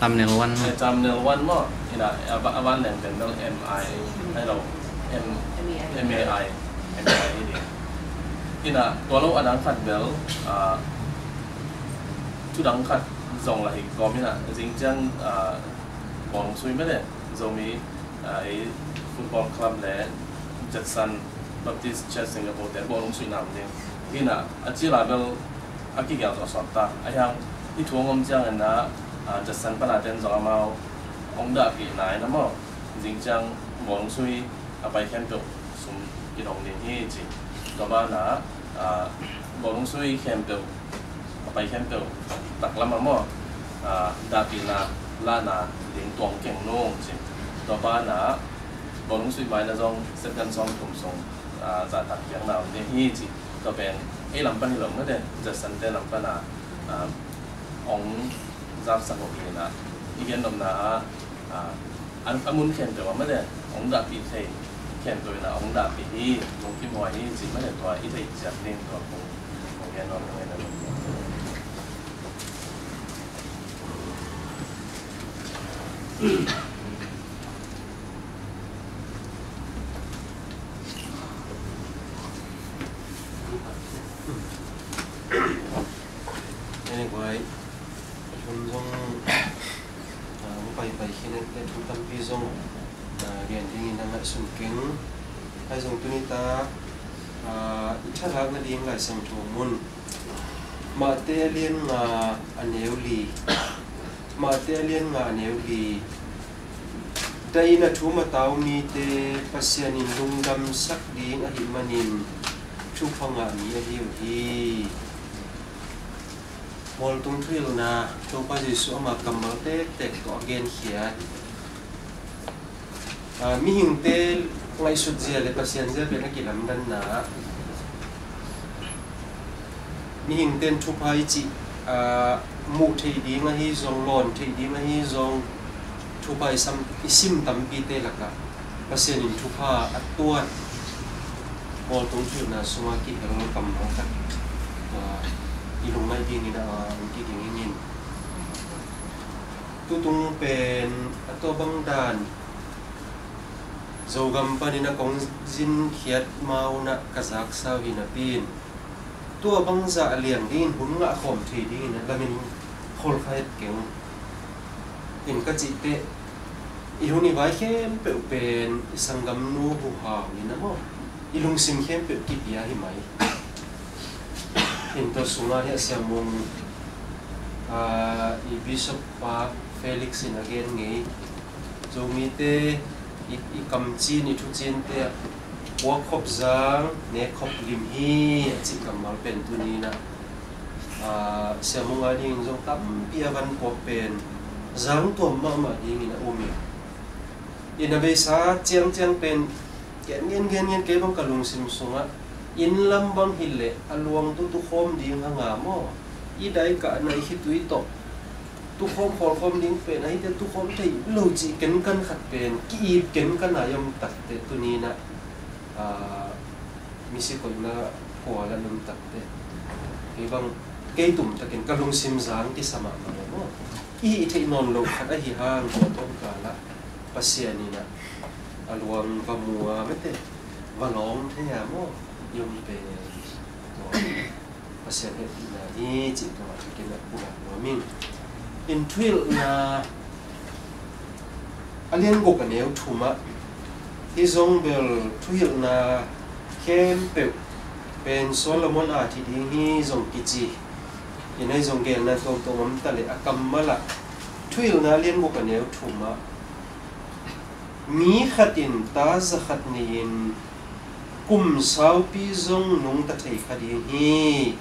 Thumbnail one. Thumbnail one maw? Ina a van leng pen bel M I, ai lo, M A I, M A I hi ding. Ina tua lo a dang khat bel, thu dang khat zong la hi kawm ina zing ciang bawlung sui mete Zomi football club le Judson Baptist Church Singapore te bawlung sui nam ding. Ina a ci la bel a kigel tawh a sawt ta a hiang i thu a ngom ciang ina Judson pana ten zong amau ong dahpih nai na maw? Zing ciang bawlung sui a pai khempeuh sum kidong ding hi ci. Tua bana bawlung sui khempeuh a pai khempeuh taklam a maw? Dahpihna lahna ding tuang keng nung ci. Tua bana bawlung sui maina zong second song kum song zahtak piakna om ding hi ci. Tua pen ei lam pan hi lo mete Judson te lam pana ong zaksak uh hi na i gen nopna a a mun khempeuh a mate ong dahpih thei khempeuh ina ong dahpih hi. Lungkim huai hi ci mate tua i theih ciat ding tua kong kong gen nuam ong ena lungkim. Anyway, hun zong a, hong paipai khin et le thu tampi zong a, gen dingin a ngaihsun keng. Ahi zong tuni ta a, i thalak nading Lai Siangtho mun Mate a lian nga a neu li. Mate a lian nga a neu li. Dahin a thu matau mite Pasian in lungdamsak ding ahih manin thupha ngah mi ahi uh hi. Mualtung thuhilhna Topa Jesuh ama kammal tektek tawh a genkhiat. A, mihingte ngaihsut zia le Pasian zia pen a kilamdanna. Mihingte in thupha i cih a, muh theih ding ahi zong, lawn theih ding ahi zong, thupha i sam, i sim tampite lakah Pasian in thupha a tuat mualtung thuhilhna sungah kihel kammal khat a, i lungngaih dingin a, a, ong kiging ingin. Tutung pen a tua bang dan Zogam panin a kong zinkhiat mauna ka zaksa uh hi napi in tua bangzah a liang dingin hun ngah khawm thei dingin a lamin kholkha het keng. In ka cih teh i hun i vai khempeuh pen i sanggamnu huhau in a maw i lungsim khempeuh kipia hi mai. In tua sungah hiah Siamung a, i Bishop pa Felix in a gen ngei Zomite i, i kamcin i thucinte ah puak khop zang nek khop lim hi a cih kammal pen tuni in a, a, Siamung a dingin zong tampi a van puak pen zang tuam mahmah dingin a um hi. In a beisa ciangciang pen gen gen gen gen kei bang ka lungsim sungah inn lam bang hileh a luangtu tukhawm ding hanga maw i daikahna i khitui tawh tukhawm khawlkhawm ding pen ahite tukhawm thei lo cih kenkan khat pen ki-ip kenkan a i om takteh tuni in a, a, misi koihna khual a i om takteh kei bang kei tumtakin ka lungsim zang kisa mahmah lo maw i hih theih nawn loh khat ahi hang tua tawmkal ah Pasian in a, a luang va mu a mete va lawng thei a maw i om pen tua Pasian hehpihna hi cih tua a thukin a pulak nuam ing. In thuhilhna a lian guk a neu thum ah hih zong bel thuhilhna khempeuh pen Solomon aathi ding hi zong kici. In ahi zong gelna tuamtuam om ta leh a kammal ah thuhilhna a lian guk a neu thum ah mi khat in ta za khat nei-in kum saupi zong nungta thei kha ding hi.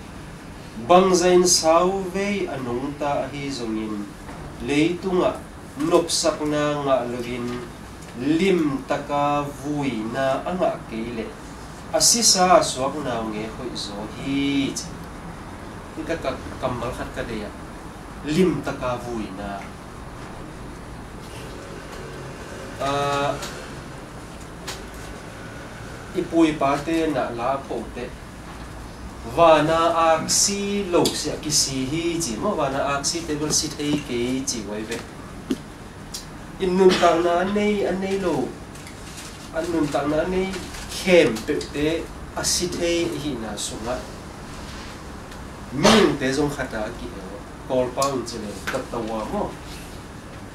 Bangzah in sauvei a nungta ahi zongin leitungah nopsakna ngah loin limtaka vuina a ngah kei leh a sisa a suakna uh ngek hoih zaw hi ci. Hih ka, ka kammal khat ka deih ah limtaka vuina. Ah, i pu i pate na la phoh teh Vana aksi lo si a kisi hi ci maw, vana aksite bel si thei kei ci uai ve. In nuntakna a nei, a nei lo, a nuntakna a nei khempeuhte a si thei ahihna sungah mihingte zong khat a kihel. Kawlpau in ci le tatawa maw,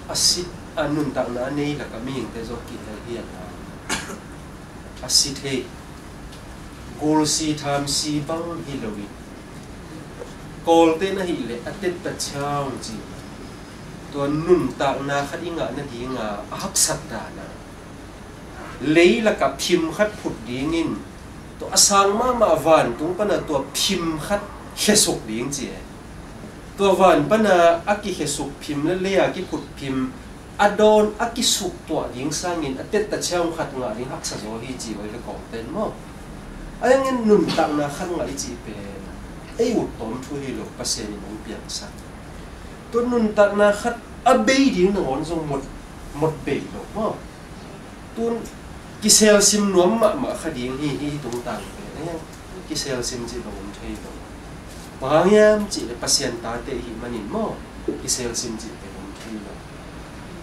a si, a nuntakna a nei lakah mihingte zong a kihel hi a, a si thei. Gulsi thamsi bang hi lo in, Kawlte na hih leh a tetta chiang ci. Tua nuntakna khat i ngah nadinga a haksat dana lei lakah phim khat phut dingin, tua a sang mahmah vantung pana tua phim khat khesuk ding ci e. Tua van pana a kikhesuk phim le lei a kiphut phim a dawn a kisuk tuah ding sangin a tetta chiang khat ngah ding haksa zaw hi ci uai ve Kawlten maw. A hangin nuntakna khat ngah i cih pen ei ut tawm thu hi lo, Pasian in hong piangsak. Tua nuntakna khat a bei ding nangawn zong mot, mot bei lo maw. Tun kiselsim nuam mahmah kha ding hi, hi tungtang pen. Kisel sim cih bang om thei lo. Bang hang hiam cih leh Pasian tate i hih manin maw, kisel sim cih pen om thei lo.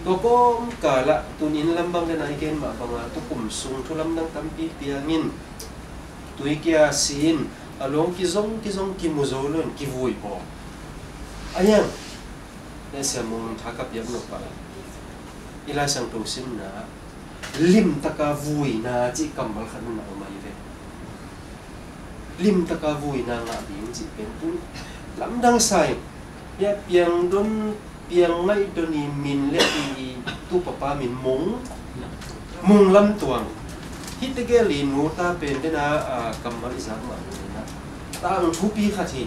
Tua kawmkal ah tun inn lam bang le nai gen mah banga tukum sung thu lamdang tampi piangin tui kia si-in a luang kizong kizong kimu zo lo in kivui bawl. A hiang, Lai Siangtho mun tha ka piak nop ah i Lai Siangtho simna limtaka vuina cih kammal khat nunah om ahi ve. Limtaka vuina ngah ding cih pen tu lamdang sa in, hia piang don, piang ngaih don i min le i tu papa min Mung, Mung Lam Tuang. Hih tegel i nu ta pen dena, a, kammal i zak mah ding ina tang thupi khat hi.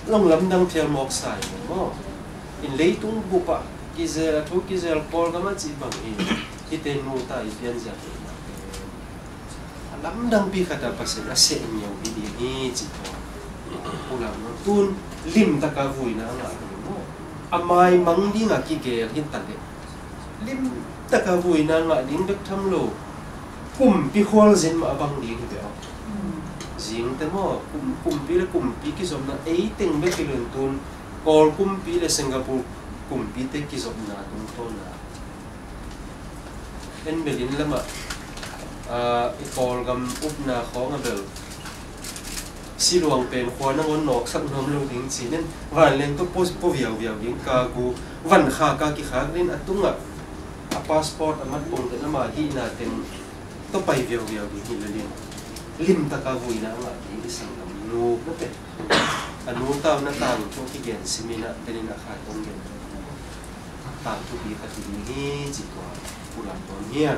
Long lamdang phial mawk sa in maw. In leitung bup ah kizel, a thu kizel Kawlgam a cih bang hi. Hihte nu ta i pianzia hi. A lamdangpi khat a Pasian a seh ngiau hi ding hi ci tua. Pulak no tun limtaka vuina a ngah ding maw. A maimang dinga kigel hi ta leh limtaka vuina ngah ding bek tham lo. Kumpi khualzin mah a bang ding hi beh aw. Zingte maw, kum, kumpi le kumpi kizopna ei teng bek hi lo in tun Kawl kumpi le Singapore kumpite kizopna tungtawna. En belin lamah, ah, i Kawlgam upna khawng a bel siluang pen khua nangawn nawksak nuam lo ding ci nen vanleng tawh pua, pua viauviau ding ka gu van khak a kikhak nen a tungah a passport a mat pongte lamah hihna teng tawh pai viauviau ding hi lo ding. Limtaka vuina a ngah ding i sanggam nu na teh. A nu tau na tang thu kigen simin ah tenin a khai tong gen tang thupi khat hi ding hi ci tua pulak tuan hian.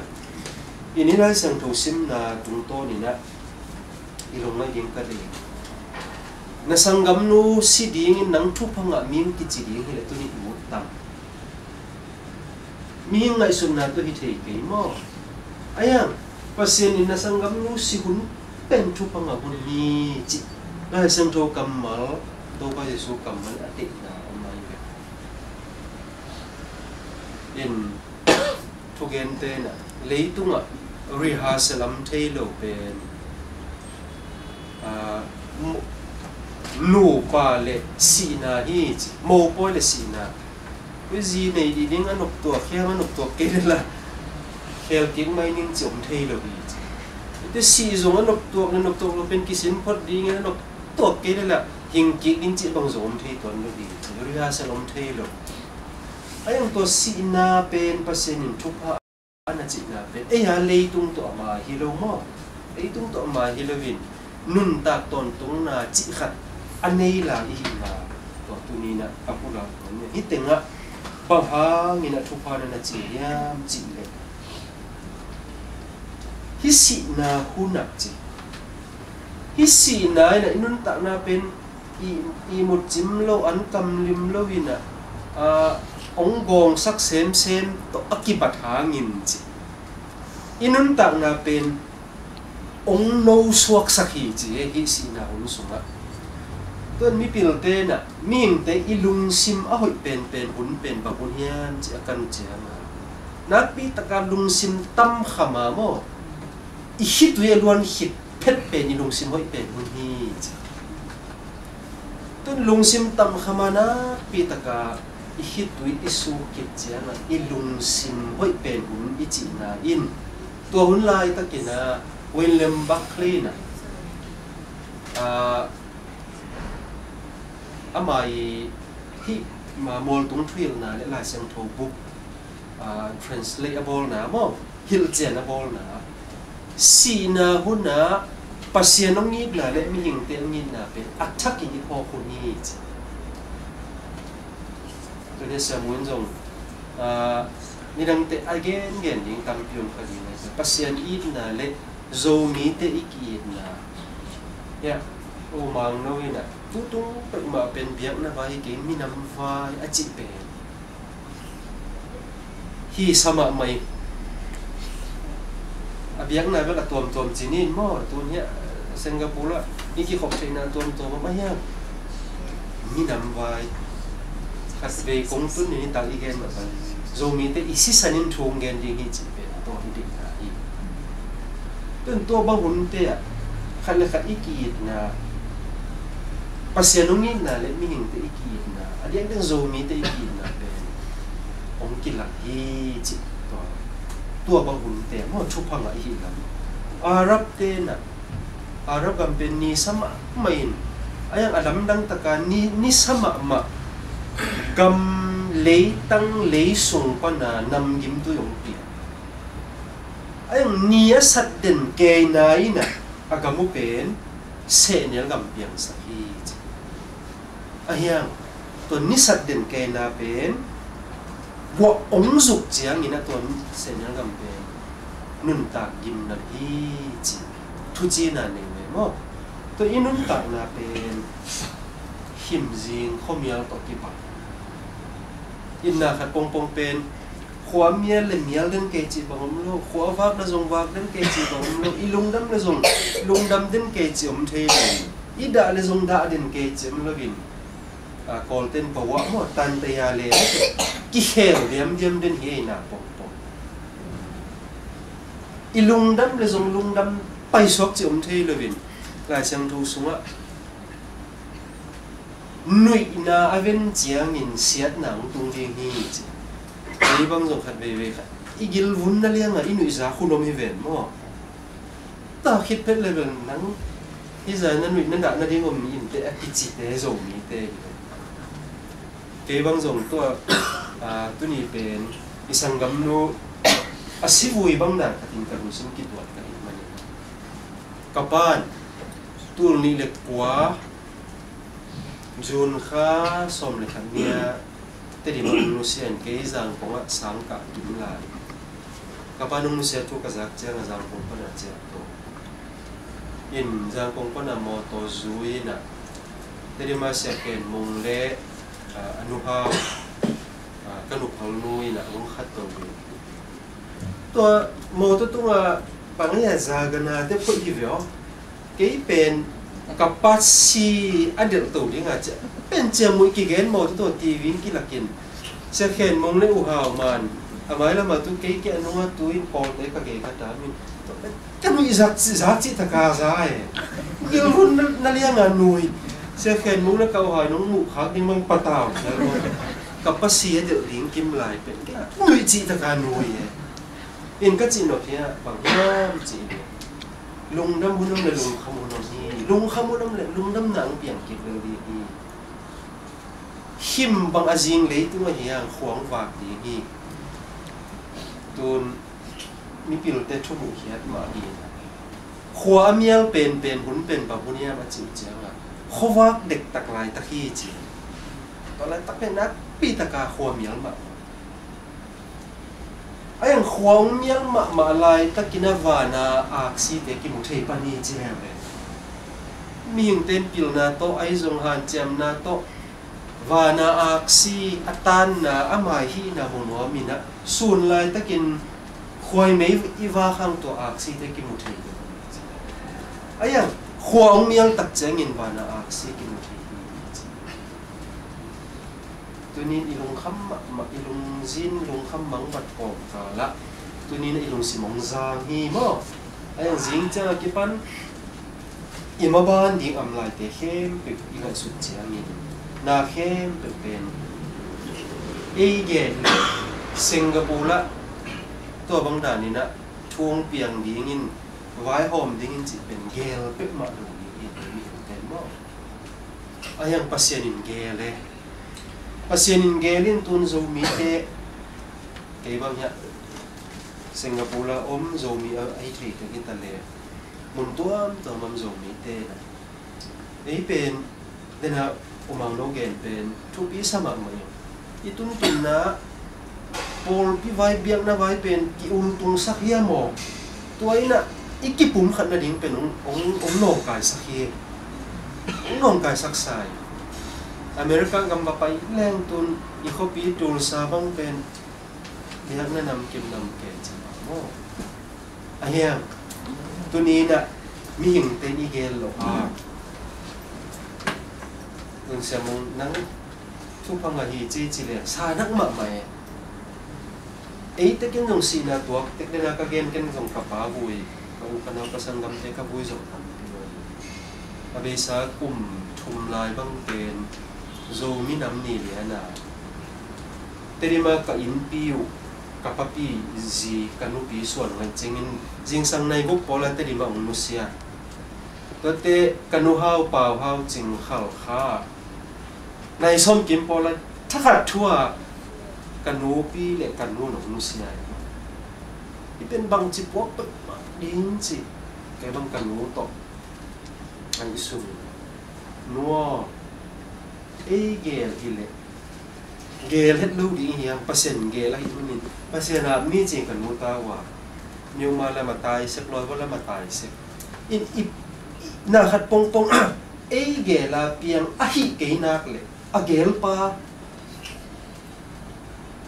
I ni Lai Siangtho simna tungtawnin ah i lungngaih ding ka dei. Na sanggamnu si dingin nang thupha ngah ming kici ding hileh tuni i ut tam. Mihing ngaihsutna tawh hi thei kei maw? Ahiang Pasian in na sanggamnu si hun pen thupha ngah hun hi cih Lai Siangtho kammal, Topa Jesu kammal a teihna om ahi ve. In thugente na leitungah rehearsal om thei lo pen, ah, mu-, nupa le sihna hi ci, mopawi le sihna. Zi nei dih ding a noptuak hiam a noptuak kei le la khel kik mai ning ci om thei lo hi ci. Ite sih zong a noptuak le noptuak lo pen kisin phot ding a noptuak kei le la hing kik ding ci bang zong om thei tuan lo hi ci. Rehearsal om thei lo. A iang tua sihna pen Pasian in thupha a na cihna pen ei a leitung tawh ama hi lo maw? Leitung tawh ama hi loin nuntak tawntungna cih khat a nei lai i hihna tua tuninah a pulak tuan hi tengah bang hangin a thupha na na ci hiam cih leh hih sihna hunah ci. Hih sihna inah i nuntakna pen i, i mutcim lo, an kamlim lo inah, ah, hong gawngsak semsem tawh a kibat hangin ci. I nuntakna pen hong nosuaksak hi ci e, hih sihna hun sungah. Tuan mipilte inah mihingte i lungsim a hoih penpen hun pen bang hun hiam ci a kan cianga nakpi taka lungsim tam khama maw? I khitui a luan khit phet pen i lungsim hoih pen hun hi ci. Tun lungsim tam kha ma nakpi taka i khitui i suk khit ciangah i lungsim hoih pen hun i cihna in tua hun laitakin ah William Barclay in ah, ah, ama i hih ma mualtung thuhilhna le Lai Siangtho buk, ah, translate a bawlna maw, hilhcian a bawlna, sihna hunah Pasian hong itna le mihingte hong itna pen a thakin i phawk hun hi ci. Tuni Samuel zong, ah, nidangte a gengen ding tampi om kha ding a, Pasian itna le Zomite i ki-itna. Ya, U Mang No in ah tutung peuhmah pen biakna vai hi kei, minam vai a cih pen hi sa mahmah hi. A biakna bel a tuamtuam ci ni in maw, tun hiah Singapore ah i kikhop theihna tuamtuam a mah hiam? Minam vai. Khatvei kong tun ni tak i gen mah bang, Zomite i sisan in thu hong gen ding hi cih pen tua hi ding hi. Tun tua bang hunte ah khat le khat i ki-itna, Pasian hong itna le mihingte i ki-itna, a diakdiak Zomite i ki-itna pen hong kilak hi cih tua, tua bang hunte maw thupha ngah i hih lam. Arabte in ah, Arab gam pen ni sa mahmah in, a iang a lamdang taka ni, ni sa mahmah gam, leitang leisung pana namgimtui hong pia. A iang ni a sat den keina in ah a gam uh pen sehnel gam piangsak hi ci. A hiang, tua ni sat den keina pen guah hong zuk ciangin ah tua sehnel gam pen nuntak gimnam hi ci. Thucina nei ve maw? Tua i nuntakna pen himzing khuamial tawh kibang. Itna khat pongpong pen khua mial le mial den kei cih bang om lo, khua vak le zong vak den kei cih bang om lo, i lungdam le zong lungdam den kei cih om thei lo, i dah le zong dah den kei cih om lo in, a, Kawlten pawah maw, tantaya le kikhel diamdiam den hi ei na pongpong. I lungdam le zong lungdam paisuak cih om thei lo in, Lai Siangtho sungah nuihna a ven ciangin siatna hong tung ding hi ci. Kei bang zong khat veivei khat i gilvunna liangah i nuihza hun om hi ven maw? Ta khit phet le bel nang hi zai na nuih na dah nading om mi in teh a kicite Zomite hi. Kei bang zong tua, ah, tuni pen i sanggamnu a sivui bang dan khatin ka lungsim kituat ka hi manin, ka pan tul nih le kua June kha sawm le khat ni-a Tedim ah nusia in kei Zangkong ah sang kah kim lai. Ka pa nung nusia thu ka zak ciangin Zangkong pana ciah to in, Zangkong pana mawtaw zui in ah Tedim ah Sia Khen Mung le, ah, a nu Hau, ah, ka nu Phal nu in ah hong khat to ve. Tua mawtaw tungah bang hiam, zaganate phoih hi ve aw. Kei pen ka pa si a delh to ding a, cia pen cia muih kigen mawtaw tawh T V in kilakin, Sia Khen Mung le U Hau man a mailam ah tu kei kia nungah tu in Kawlte ka gei ka tam in, ka nuih zak, zak cih taka za e. Gilhun na, na lianga nuih. Sia Khen Mung le ka U Hau nung muh khak ding bang patau. Ka pa si a delh ding kim lai pen nuih cih taka nuih e. In ka cih nop hiah bang hiam cih leh, lungdam hun om le lungkham hun om hi. Lungkham hun om le lungdamna hong piang kik lel ding hi. Him bang a zing leitung ahi hang khua hong vak ding hi. Tun mipilte thumuh khiat mah hi. Khua a mial penpen hun pen bang hun hiam a cih uh ciangah khuavak dektak laitak hi ci. Tua laitak pen nakpi taka khua mial mah. A iang khua hong mial mahmah laitakin a vana aksite kimu thei pan hi ci leng le. Mihingte in pilna tawh, ahi zong hanciamna tawh, vana aksi a tanna, a maihihna mu nuam in ah, sun laitakin khuaimei i vak hang tua aksite kimu thei. A iang khua hong mial tak ciangin vana aksi kimu thei hi. Tunin i lungkham mahmah, i lungzin lungkham mangbat kawmkal ah tunin i lungsim hong zang hi maw? A iang zing ciang a kipan i maban ding am laite khempeuh i ngaihsut ciangin, na khempeuh pen ei gen, Singapore ah tua bang danin ah thu hong piang dingin, vaihawm dingin cih pen gel peuhmah lo ding hi, mihing pen maw. A hiang Pasian in gel e. Pasian in gel in tun Zomite, kei bang hiah Singapore ah om Zomi a, a hi thei ka hi ta le, mun tuamtuam om Zomite na, ei pen, dena, U Mang no gen pen thupi sa mahmah ing. I tuntunna pawlpi vai, biakna vai pen ki-ultungsak hiam aw? Tua in ah i kipumkhat nading pen hong, hong, hong nawngkaisak hi. Hong nawngkaisak sa hi. America gam va pai leng tun i khuapi Tulsa bang pen biakna namkim namkim ci mah maw. A hiang, tuni in ah mihingte in i gel lo a, tun Sia Mung nang thupha ngah hi ci ci le sa nak mahmah e. Ei tekin zong sihna tuak tek dena ka gen, ken zong ka pa vui, ka u ka nau, ka sanggamte ka vui zong tampi lo hi. A beisa kum thum lai bang pen Zomi nam ni lian a, Tedim ah ka innpi uh, ka papi zi, ka nupi suan ngaih ciangin zingsang nai guk pawl a Tedim ah hong nusia. Tuate ka nu Hau Pau, Hau Cing Khal kha nai sawm kim pawl a thakhat thu a ka nupi le ka nu in hong nusia hi. Hi pen bangci puak peuhmah ding cih kei bang ka nu tawh ngaihsun. Nu aw, ei gel hi leh gel het lo ding hi hang, Pasian gel ahih manin. Pasian a mi cing ka nu ta uh a, mi uma lam a tai sek, lawi va lam a tai sek. In i, i na khat pongpong ei gel a piang ahih kei nak leh a gel pa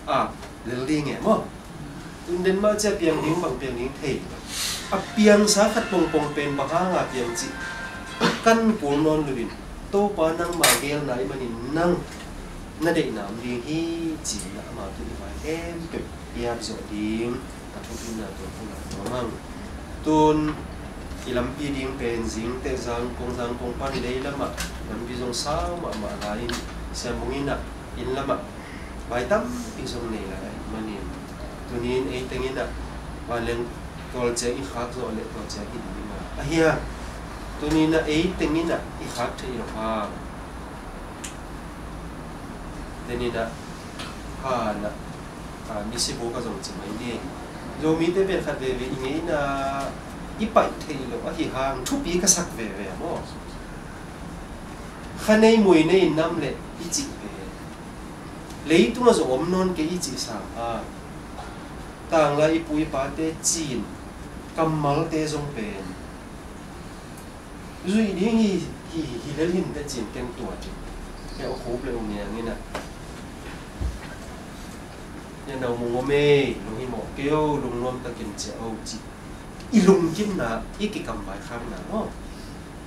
a lel ding e maw? Tun den mah cia piang ding bang piang ding thei. A piangsa khat pongpong pen bang hanga piang cih kan kul nawn lo in, Topa nangma gelna ahih manin nang na deihna om ding hi ci-in ama tun i vai khempeuh i ap zawh ding. A thupina tua kong a tua mang. Tun i lampi ding pen zingteh Zangkong, Zangkong pan lei lamah lampi zong sau mahmah lai-in Sia Mung in ah inn lamah vai tampi zong nei lai ahih manin, tuni-in ei teng in ah vanleng tualciang i khak zawh leh tualciang hi ding a, a hiang, tuni-in ah ei teng in ah i khak theih loh hang, tuni-in ah han ah, a, misi bu ka zong ci mai ni. Zomite pen khat veve i ngeina i paih theih loh ahi hang thupi ka sak veve maw? Kha nei mui nei nam leh i cih pen, leitungah zong om nawn kei i cih sang hang, tanglai i pu i pate cin kammalte zong pen zuih ding hi, hi, hi lel hinteh cin keng tua cin. Kei a khup le u niang in ah, ya nau mung om ei, lung hi mawh kei o, lungnuam takin cia o ci. I lungkimna, i kikamvai khakna maw?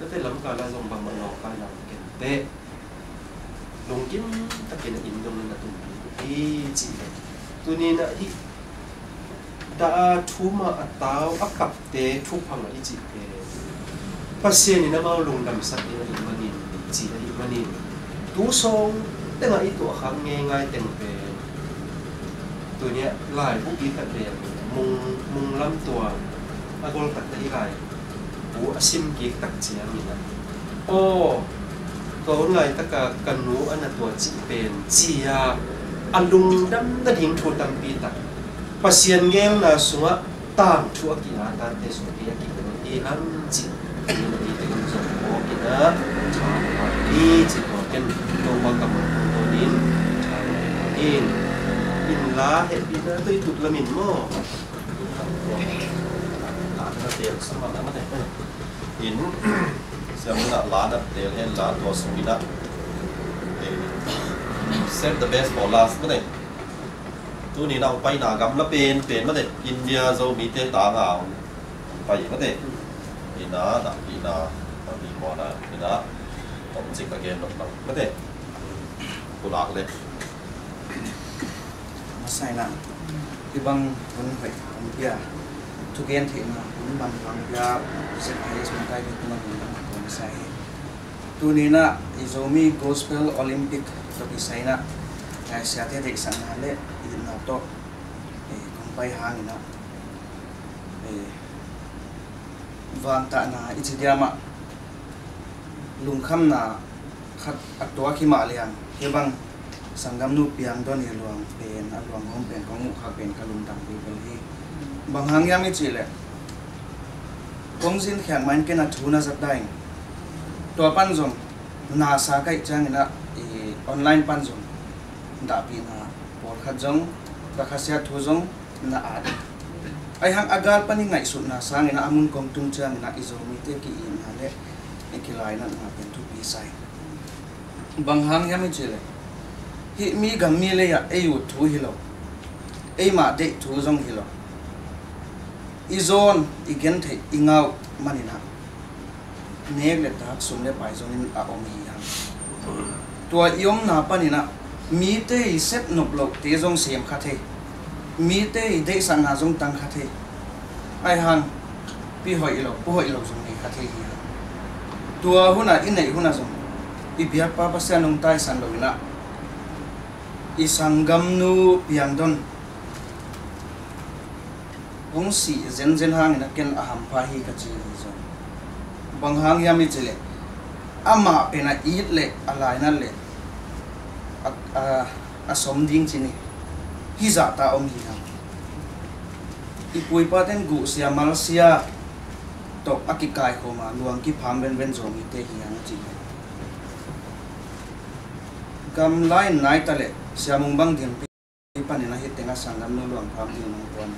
Tate lamkal ah zong bangmah nawngkaina om kei teh, lungkim takin a inn dongin a tumpi hi cih leh, tuni-in ah hih dah a thum a, a tau a kapte thupha ngah i cih pen Pasian in amau lungdamsak ding ahih manin, cih ahih manin, tu sawng tengah i tuahkhak ngeingai teng pen, tuni-ah laibu kikhat bel mung, mung lam tuang a gol takte i lai bu a sim kik tak ciangin ah, aw, tua hun laitaka ka nu a na tua cih pen ci-a a lungdam nading thu tampi tak Pasian gelna sungah tangthu a ki-atate suapi a kikawm hi hang cih. Ni na ite kan zong mawk in ah, tha hi cih mawk in, Topa ka mawk mawk in, tha in, in la hehpihna tawh i tup lamin maw? In, siam in ah la na tel hen la tua sung in ah, eh, save the best for last mate. Tuni in ah hong paina gamla penpen mate, India Zomite tanga hong pai mate. In ah, na, in ah, na, in ah, in ah, tom cik again, not, not, mate. Kulak le. Masa in ah, hih bang hun hoih hong pia, thugen theihna hun man hong pia, Sia Mung Kai Lun Thang Lam hong Sa hi. Tuni inah i Zomi Gospel Olympic topi sa inah, eh, siate deihsakna le itna tawh, eh, kong pai hang inah, eh, vantahna i ci diam ah lungkhamna khat a tuak hi mah liang hi bang sanggamnu piang don i luang pen, a luang hawm pen kong muh khak pen ka lungdam bulbul hi. Bang hang hiam i cih leh kong zin khiak ma in ken a thu na zat daing. Tua pan zong na sa kaih ciang inah i online pan zong dahpihna pawlkhat zong, ka khasiat thu zong na at. Ahi hang a gal pan i ngaihsutna sang inah a mun kong tung ciang inah i Zomite ki-itna le i kilainatna pen thupi sa hi. Bang hang hiam i cih leh hih mi gam mi lei ah ei ut thu hi lo, ei mah deih thu zong hi lo, i zawn i gentheih i ngah uh man inah nek le tak, sum le pai zongin a om hi hang. Tua i omna pan inah mite i sep nop lohte zong sem kha thei, mite i deihsakna zong tang kha thei. Ahi hang pi hoih lo, pu hoih lo zong nei kha thei hi hang. Tua hun ah i neih hun ah zong i biakpa Pasian hong taisan lo inah i sanggamnu piang don hong sih zenzen hang inah ken a hampha hi ka ci hi zong. Bang hang hiam i cih leh amah pen a it le a lainat le a, a, a som ding ci ni, hih zahta om hi hang. I pu i paten guhsia malsia tawh a kikaikhawm a luang kipham venven Zomite hi hang a ci hi. Gamla in nai ta leh Sia Mung Bang Ding pi pan inah hih tengah sanggamnu luang pham ding hong puan.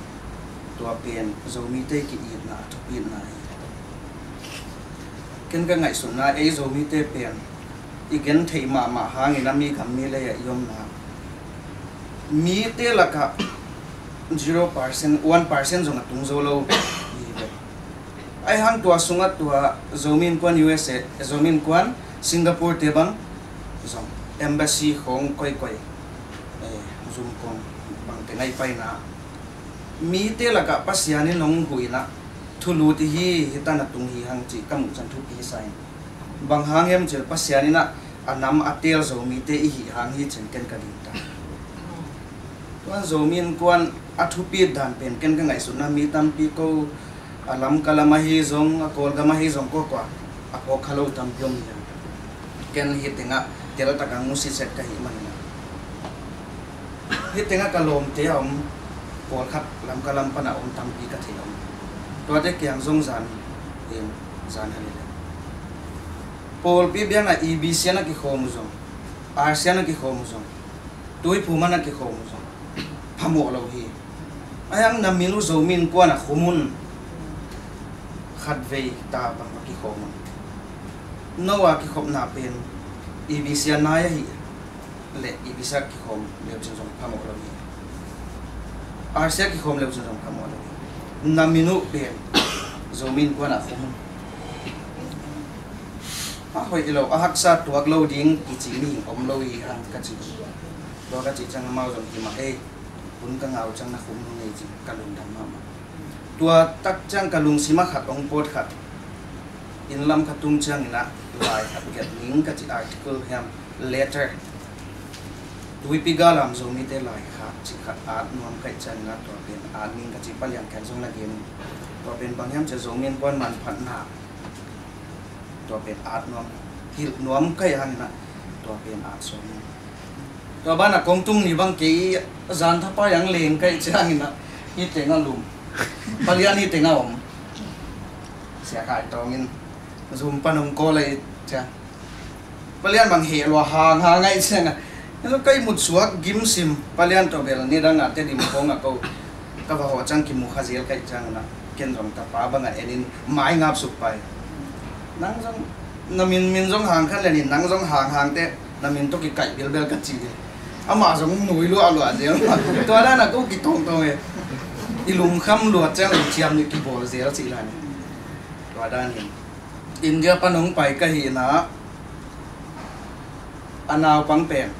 Tua pen Zomite ki-itna a thupitna hi. Ken ka ngaihsutna ei Zomite pen i gentheih mahmah hang inah mi gam mi lei ah i omna mite lakah zero percent, one percent zong a tung zo lo hi ve. Ahi hang tua sungah tua Zomi Innkuan U S A, Zomi Innkuan Singapore te bang zong embassy khawng koikoi, eh, zum kawng bangte ngaih paina mite lakah Pasian in hong huh inah thulu ti hi, hih tan a tung hi hang cih ka muh ciang thupi sa in. Bang hang hiam cih leh Pasian inah a nam a teel Zomite i hih hang hi cih ken ka gingta. Tua Zomi Innkuan a thupit dan pen ken ka ngaihsutna mi tampi ko a Lamka lam ahi zong, a Kawlgam ahi zong, kuakua a phawk kha lo tampi om hi hang. Ken hih tengah teltak a hong sisat ka hih man inah hih tengah ka lawmte a om pawlkhat Lamka lam pan a om tampi ka theih a om. Tuate kiang zong zan in zan hali le pawlpi biakna E B C a na kikhawm uh zong, R C a na kikhawm uh zong, tuiphum a na kikhawm uh zong phamawh lo hi. Ahi hang na min uh Zomi Innkuan a khum un, khatvei ta bang a kikhawm un. No a kikhopna pen E B C a nai ahi le E B C a kikhawm leucin zong phamawh lo hi. R C a kikhawm leucin zong phamawh lo hi. Na min uh pen Zomi Innkuan a khum un. A hoih lo, a haksa tuak lo ding kici mihing om lo hi hang ka ci. Tua ka cih ciang amau zong hi mah ei, hun ka ngah uh ciang na khum hong nei cih ka lungdam mahmah. Tua tak ciang ka lungsim ah khat hong pawt khat, inn lam ka tung ciang inah lai khat gelh ning ka cih, article hiam, letter, Tuipi Galam Zomite lai khat cih khat at nuam kaih ciang inah tua pen at ning ka cih, Palian kiang zong na gen. Tua pen bang hiam cih leh Zomi Innkuan manphatna tua pen at nuam, hilh nuam kaih hang inah tua pen at sawm. Tua banah kong tung ni bang kei zan thapai ang leng kaih ciang inah hih tengah lum, Palian hih tengah om. Sia Khai Tawng in zum pan hong call ahi ciang, Palian bang heh lua hang hang ahi ciang a, ka ihmut suak gimsim, Palian tawh bel nidang a Tedim khawng a ko ka va hawh ciang kimu kha zel kaih ciang inah ken zong tapa bangah en in mai ngap suk pai. Nang zong na min min zong hang khan lian in, nang zong hang hang teh na min tawh kikaih bilbel ka ci hi. Amah zong nui luahluah zel. Tua dan a ko kitawngtawng hi. I lungkham luat ciang lungciam nih kibawl zel cih lai. Tua dan hi. India pan hong pai ka hihna a naupang pen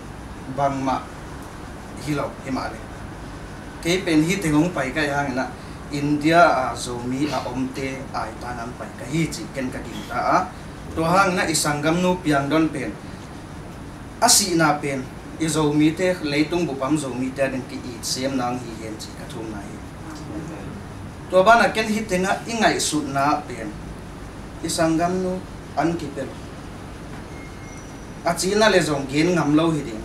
bangmah hi lo hi mah le, kei pen hih teng hong pai ka hih hang inah India a Zomi a omte aitan hong pai ka hi cih ken ka gingta a. Tua hangin ah i sanggamnu piangdon pen, a sihna pen i Zomite, leitung bupam Zomite a ding ki-it siamna hong hi hen ci ka thumna hi. Tua banah ken hih tengah i ngaihsutna pen i sanggamnu an kipia lo. A cina le zong gen ngam lo hi ding.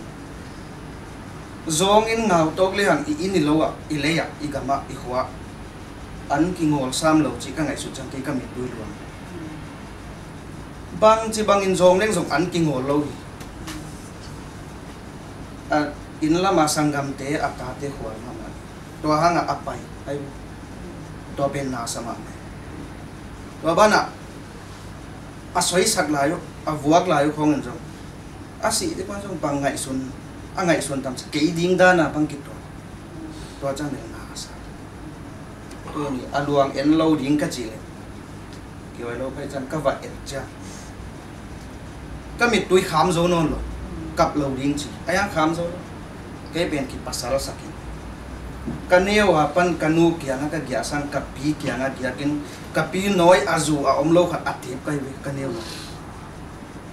Zawngin ngautawk le hang i inn i lo ah, i lei ah, i gam ah, i khua ah an kingawl sam lo cih ka ngaihsut ciang kei ka mittui luang. Bangci bangin zawng leng zong an kingawl lo hi. A inn lama sanggamte, a tate khual mahmah. Tua hangah a pai, ai, tua pen na sa mahmah. Tua banah a soisak lai uh, a vuak lai uh khawngin zong, a sih ding pan zong bang ngaihsun, a ngaihsun tam sa, kei ding dana bang kituak. Tua ciang bel na sa. Tuni a luang en lo ding ka cih leh, kiwai lo pai ciang ka va et ciang ka mittui kham zo nawn lo, kap lo ding ci. A yang kham zo lo. Kei pen kipasal sakin, ka neu a pan ka nu kiangah ka giahsang, ka pi kiangah giakin, ka pi nawi a zu a om lo khat a tep ka hi ve, ka neu a.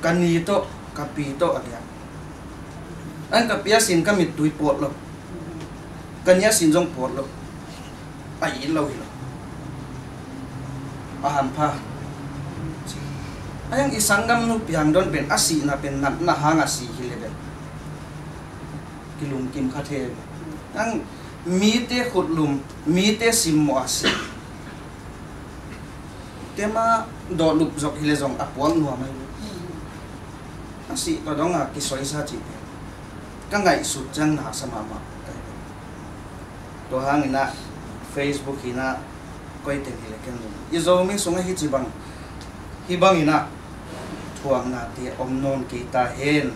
Ka ni tawh, ka pi tawh a giak. An ka pi a sin ka mittui pawt lo. Ka ni a sin zong pawt lo. A it lo hi lo. A hampha. A yang i sanggamnu piangdon pen a sihna pen natna hang a si hi le bel kilungkim kha thei. Ang mite khutlum, mite simmawh a si. Kema dawhlup zok hi le zong a puak nuam ahi. A sih tawh dong a kisoisa cih pen ka ngaihsut ciang na sa mahmah ka hi. Tua hangin ah Facebook hi na, koi teng hi le ken zong i Zomi sungah hih ci bang, hih bangin ah thuaknate om nawn kei ta hen.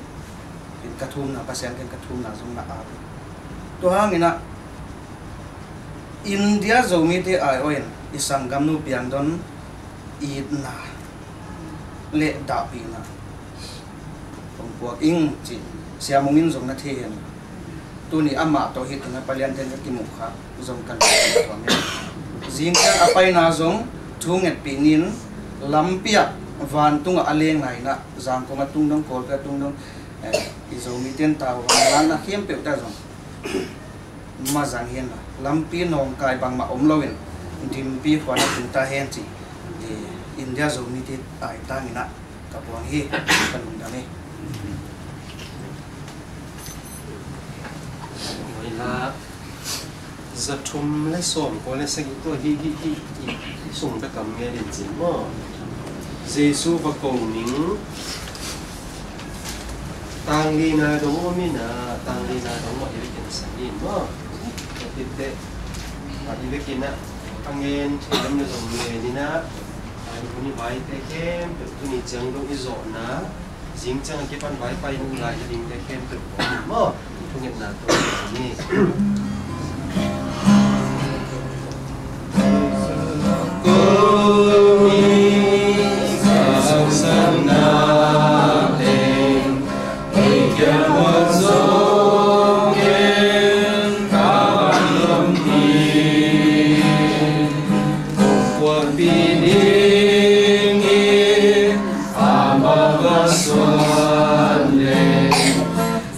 Ken ka thumna, Pasian ken ka thumna zong na ap hi. Tua hangin ah India Zomite aiawhin i sanggamnu piangdon itna le dahpihna hong puak ing ci Sia Mung in zong na thei hen. Tuni amah tawh hih tengah Pa Lian ten ka kimuh kha zong kan tuam hi. Zingciang a paina zong thu ngetpih ni-in lampi ah vantungah a lengna in ah Zangkong a tung dong, Kawlpi a tung dong, eh, i Zomite in tau hong lakna khempeuh ta zong mazang hi in ah, lampi nawngkai bangmah om loin dimpi khuan a tung ta hen ci, eh, India Zomite aitang in ah ka puang hi. Ka lungdam hi. Oi la, za thum le sawm kua le sagih tua hi, hi, hi, hi, hi sung bek kam nge din cin maw? Jesu va ko ning. Tang lina dong om in ah, tang lina dong mah hi vekin sagih maw? Ka tite, ah, hi vekin ah, a ngen, thei lam le zong ngen in ah, ah, i hun i vaite khempeuh tuni ciang dong i zawhna, zing ciang a kipan vai pai nung lai hi dingte khempeuh om in maw? Thungetna tawh ni.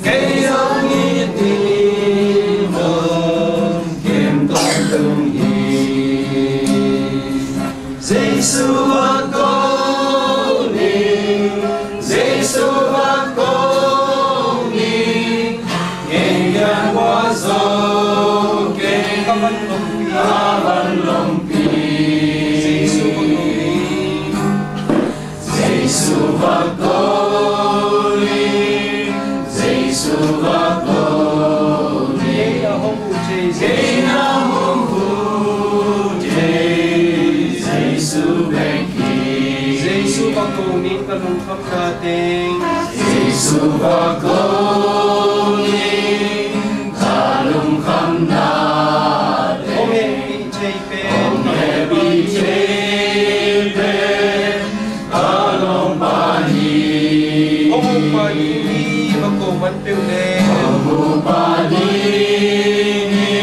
Kei zong i tingmung kem tawntung hi. Jesu va ko ni, Jesu va ko ni, ngen kiang ua zo kei ka van lompi, ka van lompi. Jesu va ko ni. Jesu va ko ni, Jesu va ko ni. Kei na hong ut thei, kei na hong ut thei, Jesu bek hi. Jesu va ko ni ka lungkhamna teng. Jesu va ko ni ka lungkhamna teng. Hong hehpih thei pen, hong hehpih thei pen ka lawmpa hi. Hong mupa ding hi, va ko man peuh le. Hong mupa ding hi,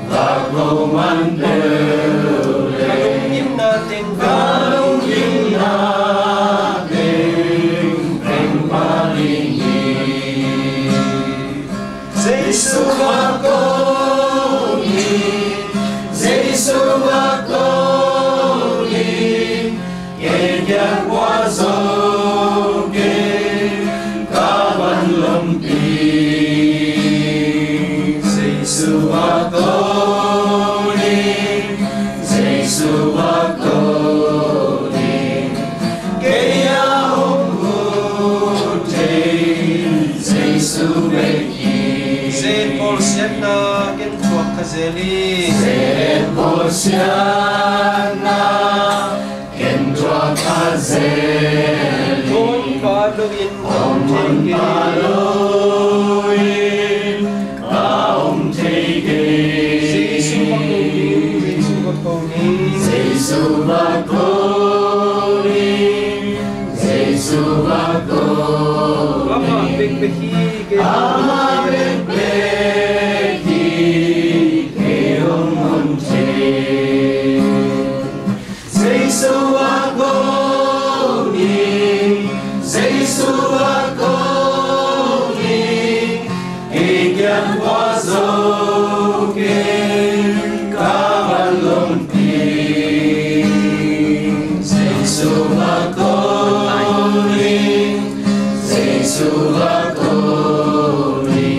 va ko man peuh le. Ka lungkimna teng, ka lungkimna Siatna ken thuak kha zel hi. Siatna ken thuak kha zel hi. Honpa lo in om thei kei. Honpa lo in a om thei kei. Jesu va ko ni, Jesu va ko ni. Jesu va ko ni, Jesu va ko ni. Amah bekbek hi kei. Amah bekbek hi kei, hong om thei. Jesu va ko ni, Jesu va ko ni, kei kiang khua zo.